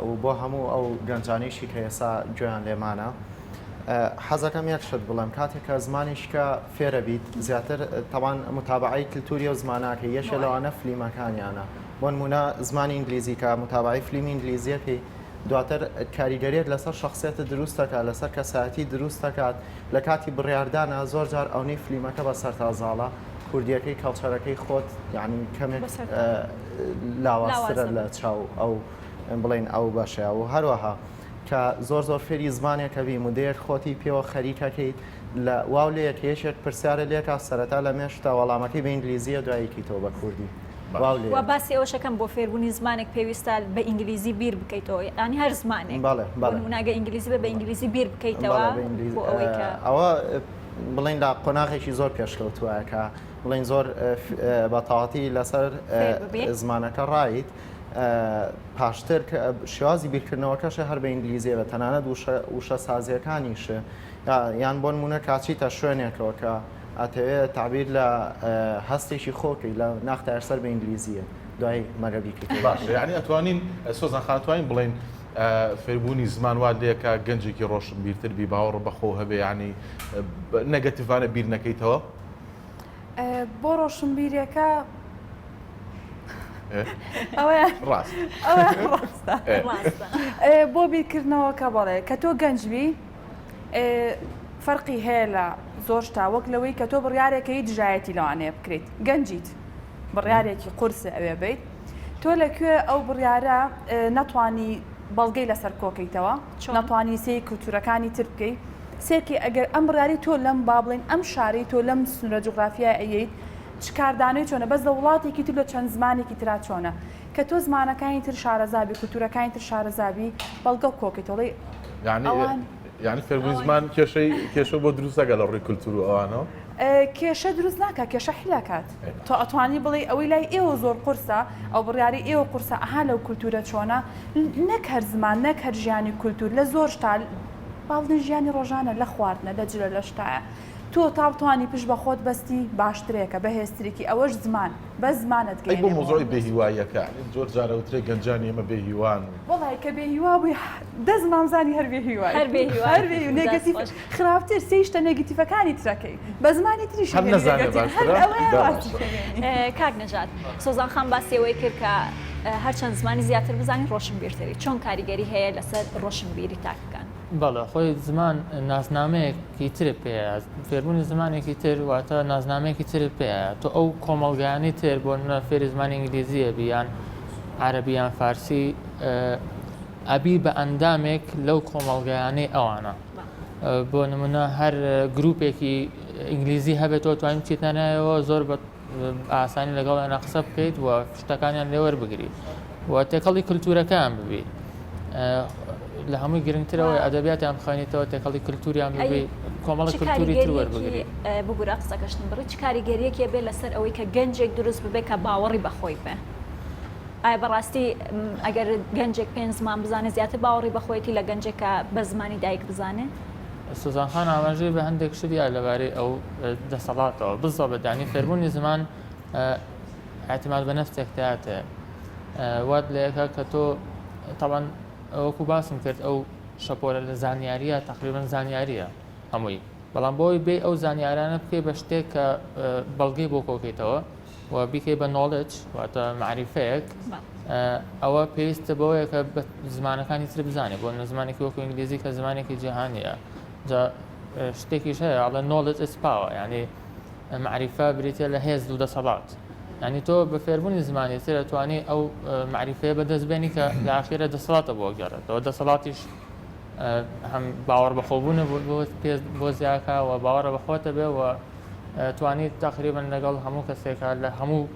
و بۆ هەموو ئەو گەنجانەیشی کە ئێستا گوێیان لێمانە حەزەکەم یەک شت بڵێم کاتێک کە زمانێکە فێرە بیت زیاتر تەوان متابعەی کللتوری و زماناکە یەکێ لەوانە فلیمەکانیانە بۆ نمونە زمانی ئینگلیزی کە متابعەی فلیمی ئینگلیزیەکەی دواتر کاریگەریەک لەسەر شخصیتت دروست دەکات لەسەر کەسایەتی دروست دەکات لە کاتی بڕیاردانە زۆر جار ئەونەی فلیمەکە بەسەرتا زاڵە کوردیەکەی culture ەکەی خۆت یعنی کەمێک لاوازترە لە چاو ئەو بڵین ئەو بەشەیە و هەروەها کە زۆر زۆر فێری زمانێکە بی مدەیەک خۆتی پێوە خەریکەکەیت لە واو لەیەک یەکێک پرسیارە لێکا سەرەتا لە مێشکتا وەڵامەکەی بە ئینگلیزیە دوایی کەیتەوە بە کوردی واو لێ وە باسی ئەوەشەکەم بۆ فێربوونی زمانێک پێویستە بە ئینگلیزی بیر بکەیتەوە یانی هەر زمانێک بەڵێ بۆ بەڵێ نموونە ئەگەر ئینگلیزی بێ بە ئینگلیزی بیر بکەیتەوە بەڵێ بە ئینگلیزی بۆ ئەوەی کە ئەوە بڵێین لە قۆناغێکی زۆر پێشکەوتووە کە بڵێین زۆر بە تەواتی لەسەر فێر ببی. زمانەکە ڕایت پاشتر کە شێوازی بیرکردنەوەکەشە هەر بە ئینگلیزیە بە تەنانەت وشە وشە سازیەکانیش یان بۆ نمونە کاچیتە شوێنێکەوە کە ئەتەوێ تەعبیر لە هەستێکی خۆکەی لە ناختا یەکسەر بە ئینگلیزیە دوای مەگە بیکەیتەوە. باشە یانی ئەتوانین سۆزان خان ئەتوانین بڵێین فێربوونی زمان وات لێکا گەنجێکی ڕۆشنبیرتر بی باوەڕ بە خۆو هەبێ یانی نەگەتیڤانە بیر نەکەیتەوە؟ بۆ ڕۆشنبیرەکە ڕاست ڕاستە بۆ بیرکردنەوەکە بەڵێ کە تۆ گەنج بی فەرقی هەیە لە زۆر شتا وەک لەوەی کە تۆ بڕیارێکەی دژایەتی لەوانەیە بکرێت گەنجیت بڕیارێکی قورسە ئەوێ بیت تۆ لە کوێ ئەو بڕیارە نەتوانی بەڵگەی لەسەر کۆکەیتەوە نەتوانی سەیری کولتوورەکانی تر بکەی سێکی ئەگەر ئەم بڕیاری تۆ لەم با بڵێین ئەم شارەی تۆ لەم سنوورە جوگرافیای ئەیەیت چ کاردانەوەی چۆنە بەس لە وڵاتێکی تر لە چەند زمانێکی ترا چۆنە کە تۆ زمانەکانی تر شارەزابی کولتوورەکانی تر شارەزابی بەڵگە کۆکەیتەوە ڵێی ئەوان یعنی فێربوونی زمان کێشەی کێشە بۆ دروست ناکات لە ڕووی کولتوور و ئەوانەوە؟ کێشە دروست ناکات کێشە حل ئەکات تۆ ئەتوانی بڵێی ئەوەی لای ئێوە زۆر قورسە ئەو بڕیارەی ئێوە قورسە ئەها لەو کولتوورە چۆنە نەک هەر زمان نەک هەر ژیانی کولتوور لە زۆر شتا با بڵێین ژیانی ڕۆژانە لە خواردنە لە جلە لە شتایە تۆ تا بتوانی پشت بە خۆت بەستی باشترێکە بەهێزترێکی ئەوەش زمان بەس زمانت ئەی بۆ گەیەنێ بۆ مەوزوعی بێهیواییەکە زۆر جار ئەوترێ گەنجانی ئێمە بێهیوان و. وەڵای کە بێهیوا بووی دە زمان زانی هەر بێهیوای هەر بێهیوای هەر بێهیوای دەست نێگەتیڤ خۆش. خراپتر سێی شتە نێگەتیڤەکانی ترەکەی بە زمانی تریش هەر هێنی نەزانێ نێگەتیڤ هەر باشترە ئەوەیە دا ڕاستی باشە. هێنی. کاک نەژاد سۆزان خان باسی ئەوەی کرد کە هەرچەند زمانی زیاتر بزانی ڕۆشنبیرتری چۆن کاریگەری هەیە لەسەر ڕۆشنبیری تاکەکان؟ بەڵێ خۆی زمان ناسنامەیەکی ترت پێیە فێربوونی زمانێکی تر واتە ناسنامەیەکی ترت پێیە تۆ ئەو کۆمەڵگایانەی تر بۆ نمونە فێری زمانی ئینگلیزیە بی یان عەرەبی یان فارسی ئەبی بە ئەندامێک لەو کۆمەڵگایانەی ئەوانە بۆ نمونە هەر گروپێکی ئینگلیزی هەبێت تۆ توانین بچیتە ناوەوە زۆر بە ئاسانی لەگەڵیانە قسە بکەیت و شتەکانیان لێوەربگری و تێکەڵی کللتورەکەیان ببی لە هەمووی گرنگترەوەی ئەدەبیاتیان بخوێنیتەوە تێکەڵی کللتوریان ببی کۆمەڵی کللتوری تر وەربگری ببورە قسەکەشتم بڕی چ کاریگەریەکی بێ لەسەر ئەوەی کە گەنجێک دروست ببێ کە باوەڕی بەخۆی بێ ئایا بەڕاستی ئەگەر گەنجێک پێنج زمان بزانێ زیاتر باوەڕی بەخۆیەتی لە گەنجێک کە بە زمانی دایک بزانێ؟ سوزان خان ئاماژەی بە هەندێک شت یا لەبارەی ئەو دەسەڵاتەوە بزەبت یانی فێربوونی زمان اعتماد بە نەفسێک تیاتێ وات لە یەکە کە تۆ تاوان وەکو باسم کرد ئەو شەپۆلە لە زانیاریە تقریبا زانیاریە هەمووی بەڵام بۆی بێ ئەو زانیارانە بکەی بە شتێک کە بەڵگەی بۆ کۆکەیتەوە و بیکەی بە knowledge واتە مەعریفەیەک ئەوە پێویستە بەوەیە کە بە زمانەکانی تر بزانێت بۆ زمانێکی وەکو ئینگلیزی کە زمانێکی جیهانیە جا شتێکیش هەیە ئەڵێ knowledge is power یعنی. مەعریفە بریتیە لە هێز و دەسەڵات یانی تۆ بە فێربوونی زمانی تر ئەتوانی ئەو مەعریفەیە بەدەست بێنی کە لە ئاخیرە دەسەڵاتە بۆ گەڕێتەوە دەسەڵاتیش هەم باوەڕ بەخۆبوونە بۆ زیاکە و باوەڕە بەخۆتە بێ و توانیت تقریبا لەگەڵ هەموو کەسێکا لە هەموو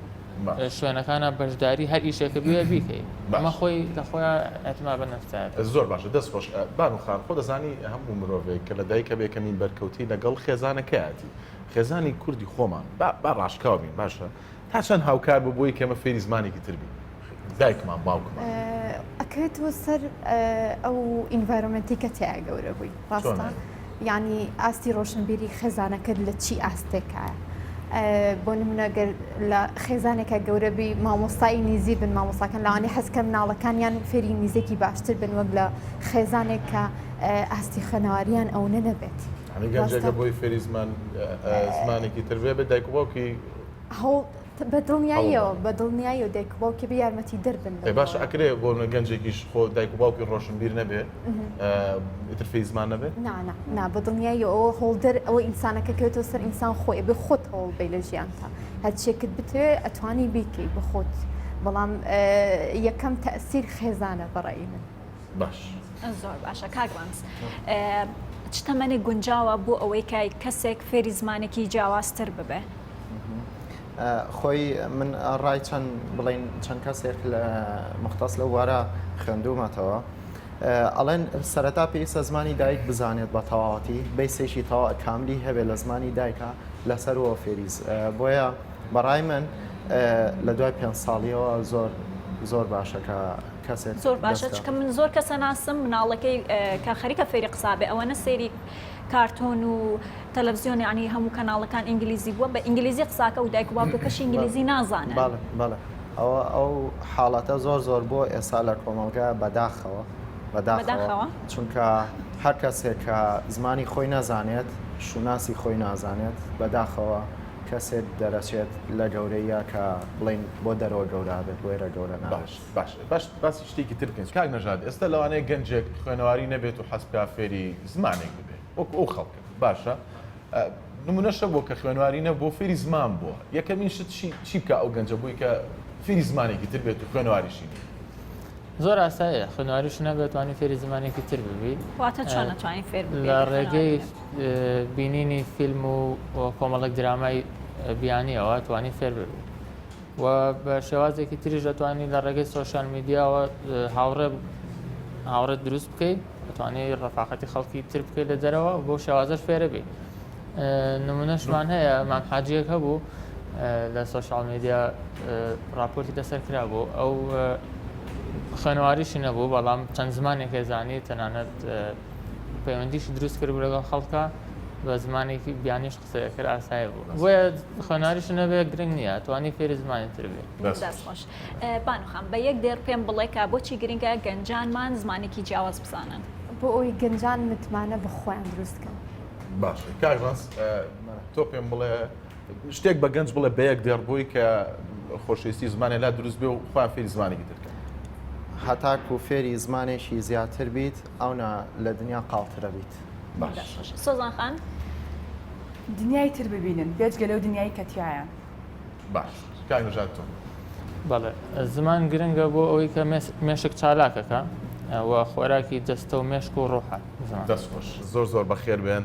شوێنەکانە بەشداری هەر ئیشێکە بوێ بیکەی ئەمە خۆی لە خۆیان اعتماد بە نفسە. زۆر باشە دەست خۆش بانو خان خۆ دەزانی هەموو مرۆڤێک کە لە دایکە بێ کەمین بەرکەوتەی لەگەڵ خێزانەکەیەتی خێزانی کوردی خۆمان با با ڕاشکاو بین باشە تا چەند هاوکار بوو بۆی کە ئێمە فێری زمانێکی تر بین دایکمان باوکمان. ئەکەوێتەوە سەر ئەو environment ی کە تیا گەورە بووی ڕاستە یعنی ئاستی ڕۆشنبیری خێزانەکەت لە چی ئاستێکایە بۆ نمونە گەر لە خێزانێکە گەورە بی مامۆستای ئینگلیزی بن مامۆستاکان لەوانەیە حەز کەن مناڵەکانیان فێری ئینگلیزێکی باشتر بن وەک لە خێزانێک کە ئاستی خوێنەواریان ئەونە نەبێت. یعنی گەنجێکە بۆی فێری زمان زمانێکی تر بێ بێ دایک و باوکی هەوڵ بە دڵنیاییەوە بە دڵنیاییەوە دایک و باوکی بێ یارمەتی دەر بن ئێ باشە ئەکرێ بۆ نمونە گەنجێکیش خۆ دایک و باوکی ڕۆشنبیر نەبێ ئیتر فێری زمان نەبێ؟ نا نا نا بە دڵنیاییەوە ئەوە هەوڵدەر ئەوە ئینسانەکە کەوێتەوە سەر ئینسان خۆی ئەبێ خۆت هەوڵ بەی لە ژیانتا هەرچیەکت بتەوێ ئەتوانی بیکەی بە خۆت بەڵام یەکەم تەئسیر خێزانە بە ڕەئی من. باش. زۆر باشە کاک ڕەنج چ تەمەنێک گونجاوە بۆ ئەوەی کە کەسێک فێری زمانێکی جیاوازتر ببێ؟ خۆی من ڕای چەند بڵین چەند کەسێک لە مختص لەو بوارە خوێندومەتەوە ئەڵێن سەرەتا پێویستە زمانی دایک بزانێت بە تەواوەتی base ێکی تەوا کاملی هەبێت لە زمانی دایکە لەسەرەوە فێریز بۆیە بەڕای من لە دوای پێ ساڵیەوە زۆر زۆر باشە کە کەسێک زۆر باشە چکە من زۆر کەسە ناسم مناڵەکەی کە خەریکە فێری قسا بێ ئەوەنە سەیری کارتۆن و تەلەفزیۆن یانی هەموو کەناڵەکان ئینگلیزی بووە بە ئینگلیزی قساکە و دایک و باوکەکەشی ئینگلیزی نازانن. بەڵێ بەڵێ ئەوە ئەو حاڵەتە زۆر زۆر بۆ ئێستا لە کۆمەڵگا بەداخەوە بەداخەوە چونکە هەر کەسێک کە زمانی خۆی نەزانێت شوناسی خۆی نازانێت بەداخەوە کەسێک دەرەچێت لە گەورەیە کە بڵین بۆ دەرەوە گەورە بێت بۆ ئێرە گەورە نابێت. باش باش باسی شتێکی تر بکەین کاک نەژاد ئێستا لەوانەیە گەنجێک خوێنەواری نەبێت و حەز بکا فێری زمانێک ببێ وەکو ئەو خەڵکە باشە نمونەش هەبووە کە خوێنواری نەبووە فێری زمان بووە یەکەمین شت چی چی بکا ئەو گەنجە بووی کە فێری زمانێکی تر بێت و خوێنەواریشی نییە؟ زۆر ئاساییە خوێنەواریش نەبێت توانی فێری زمانێکی تر ببی واتە چۆن ئەتوانی فێر ببی لە ڕێگەی بینینی فیلم و کۆمەڵێک درامای بیانیەوە توانی فێر ببی و بە شێوازێکی تریش دەتوانی لە ڕێگەی سۆشیال میدیاوە هاوڕێ هاوڕێت دروست بکەیت دەتوانی ڕەفاقەتی خەڵکی تر بکەیت لە دەرەوە بۆ شێوازەش فێرە بی نمونەشمان هەیە مام حاجیەک هەبوو لە سۆشیال میدیا راپۆرتی لەسەر کرا بوو ئەو خوێنەواریشی نەبوو بەڵام چەند زمانێک زانی تەنانەت پەیوەندیشی دروست کرد لەگەڵ خەڵکە بە زمانێکی بیانیش قسەیە کرد ئاسایی بوو بۆیە خوێناریش نەبێ گرنگ نییە توانی فێری زمانی تر بێ. دەست خۆش بانو خان بە یەک دێڕ پێم بڵێ کە بۆچی گرنگە گەنجانمان زمانێکی جیاواز بزانن؟ بۆ ئەوەی گەنجان متمانە بە خۆیان دروست کەن. باشە کاک ڕەنج تۆ پێم بڵێ شتێک بە گەنج بڵێ بە یەک دێڕ بۆی کە خۆشەویستی زمانێ لا دروست بێ و خۆیان فێری زمانێکی تر کەن. هەتاکو فێری زمانێکی زیاتر بیت ئەونا لە دنیا قاڵترە بیت. باش. سۆزان خان. دنیای تر ببینن بێجگە لەو دنیای کە تیایان. باش کاک نەژاد تۆ. بەڵێ زمان گرنگە بۆ ئەوەی کە مێشک چالاکەکە و خۆراکی جەستە و مێشک و ڕۆحە زمان. دەست خۆش زۆر زۆر بەخێر بێن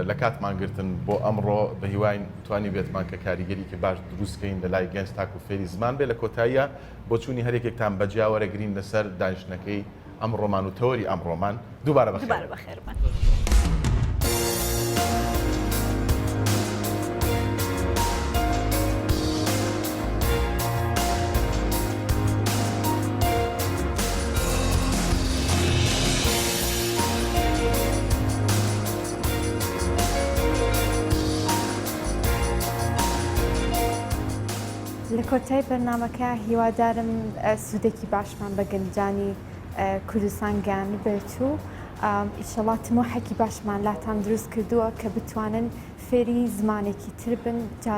لە کاتمان گرتن بۆ ئەمڕۆ بەهیواین توانی بێتمان کە کاریگەریکی باش دروست کەین لە لای گەنج تاکو فێری زمان بێ لە کۆتاییا بۆچوونی هەریەکێکتان بەجیا وەرەگرین لەسەر دانیشتنەکەی ئەمڕۆمان و تەوەری ئەمڕۆمان دووبارە بەخێر دووبارە بەخێر بن. لە کۆتای بەرنامەکە هیوادارم سوودێکی باشمان بە گەنجانی کوردستان گەیاندبێت و ئیشەڵا تموحێکی باشمان لاتان دروست کردووە کە بتوانن فێری زمانێکی تر بن جا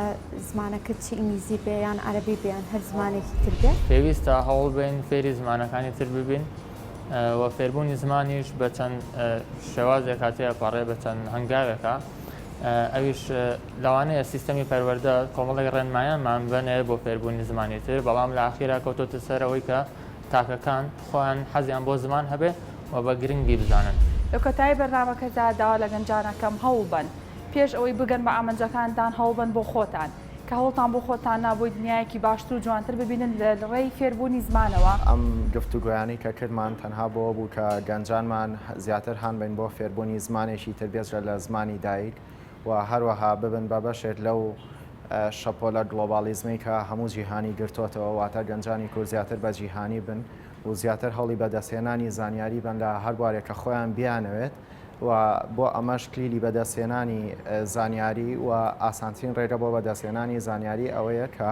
زمانەکە چی ئینگلیزی بێ یان عەرەبی بێ یان هەر زمانێکی تر بێ. پێویستە هەوڵ بەین فێری زمانەکانی تر ببین و فێربوونی زمانیش بە چەند شێوازێکا تێئەپەڕێ بە چەند هەنگاوێکا. ئەویش لەوانەیە سیستەمی پەروەردە کۆمەڵێک ڕێنمایانمان بەنێ بۆ فێربوونی زمانی تر، بەڵام لە ئاخیرا کەوتۆتە سەر ئەوەی کە تاکەکان خۆیان حەزیان بۆ زمان هەبێ و بە گرنگی بزانن. لە کۆتایی بەرنامەکەدا داوا لە گەنجان ئەکەم هەوڵبەن پێش ئەوەی بگەن بە ئامانجەکانتان هەوڵبەن بۆ خۆتان کە هەوڵتان بۆ خۆتان نا بۆی دنیایەکی باشتر و جوانتر ببینن لە ڕێی فێربوونی زمانەوە. ئەم گفتوگۆیانەی کە کردمان تەنها بۆوە بوو کە گەنجانمان زیاتر هان بەین بۆ فێربوونی زمانێکی تر بێجگە لە زمانی دایک و هەروەها ببن بە بەشێک لەو شەپۆلە گڵۆباڵیزمەی کە هەموو جیهانی گرتۆتەوە واتە گەنجانی کورد زیاتر بە جیهانی بن و زیاتر هەوڵی بەدەستهێنانی زانیاری بەن لە هەر بوارێک کە خۆیان بیانەوێت و بۆ ئەمەش کلیلی بەدەستهێنانی زانیاری و ئاسانترین ڕێگە بۆ بەدەستهێنانی زانیاری ئەوەیە کە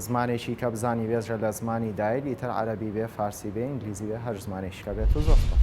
زمانێکی کە بزانی بێجگە لە زمانی دایک ئیتر عەرەبی بێ فارسی بێ ئینگلیزی بێ هەر زمانێکی کە بێت و زۆر سوپاس.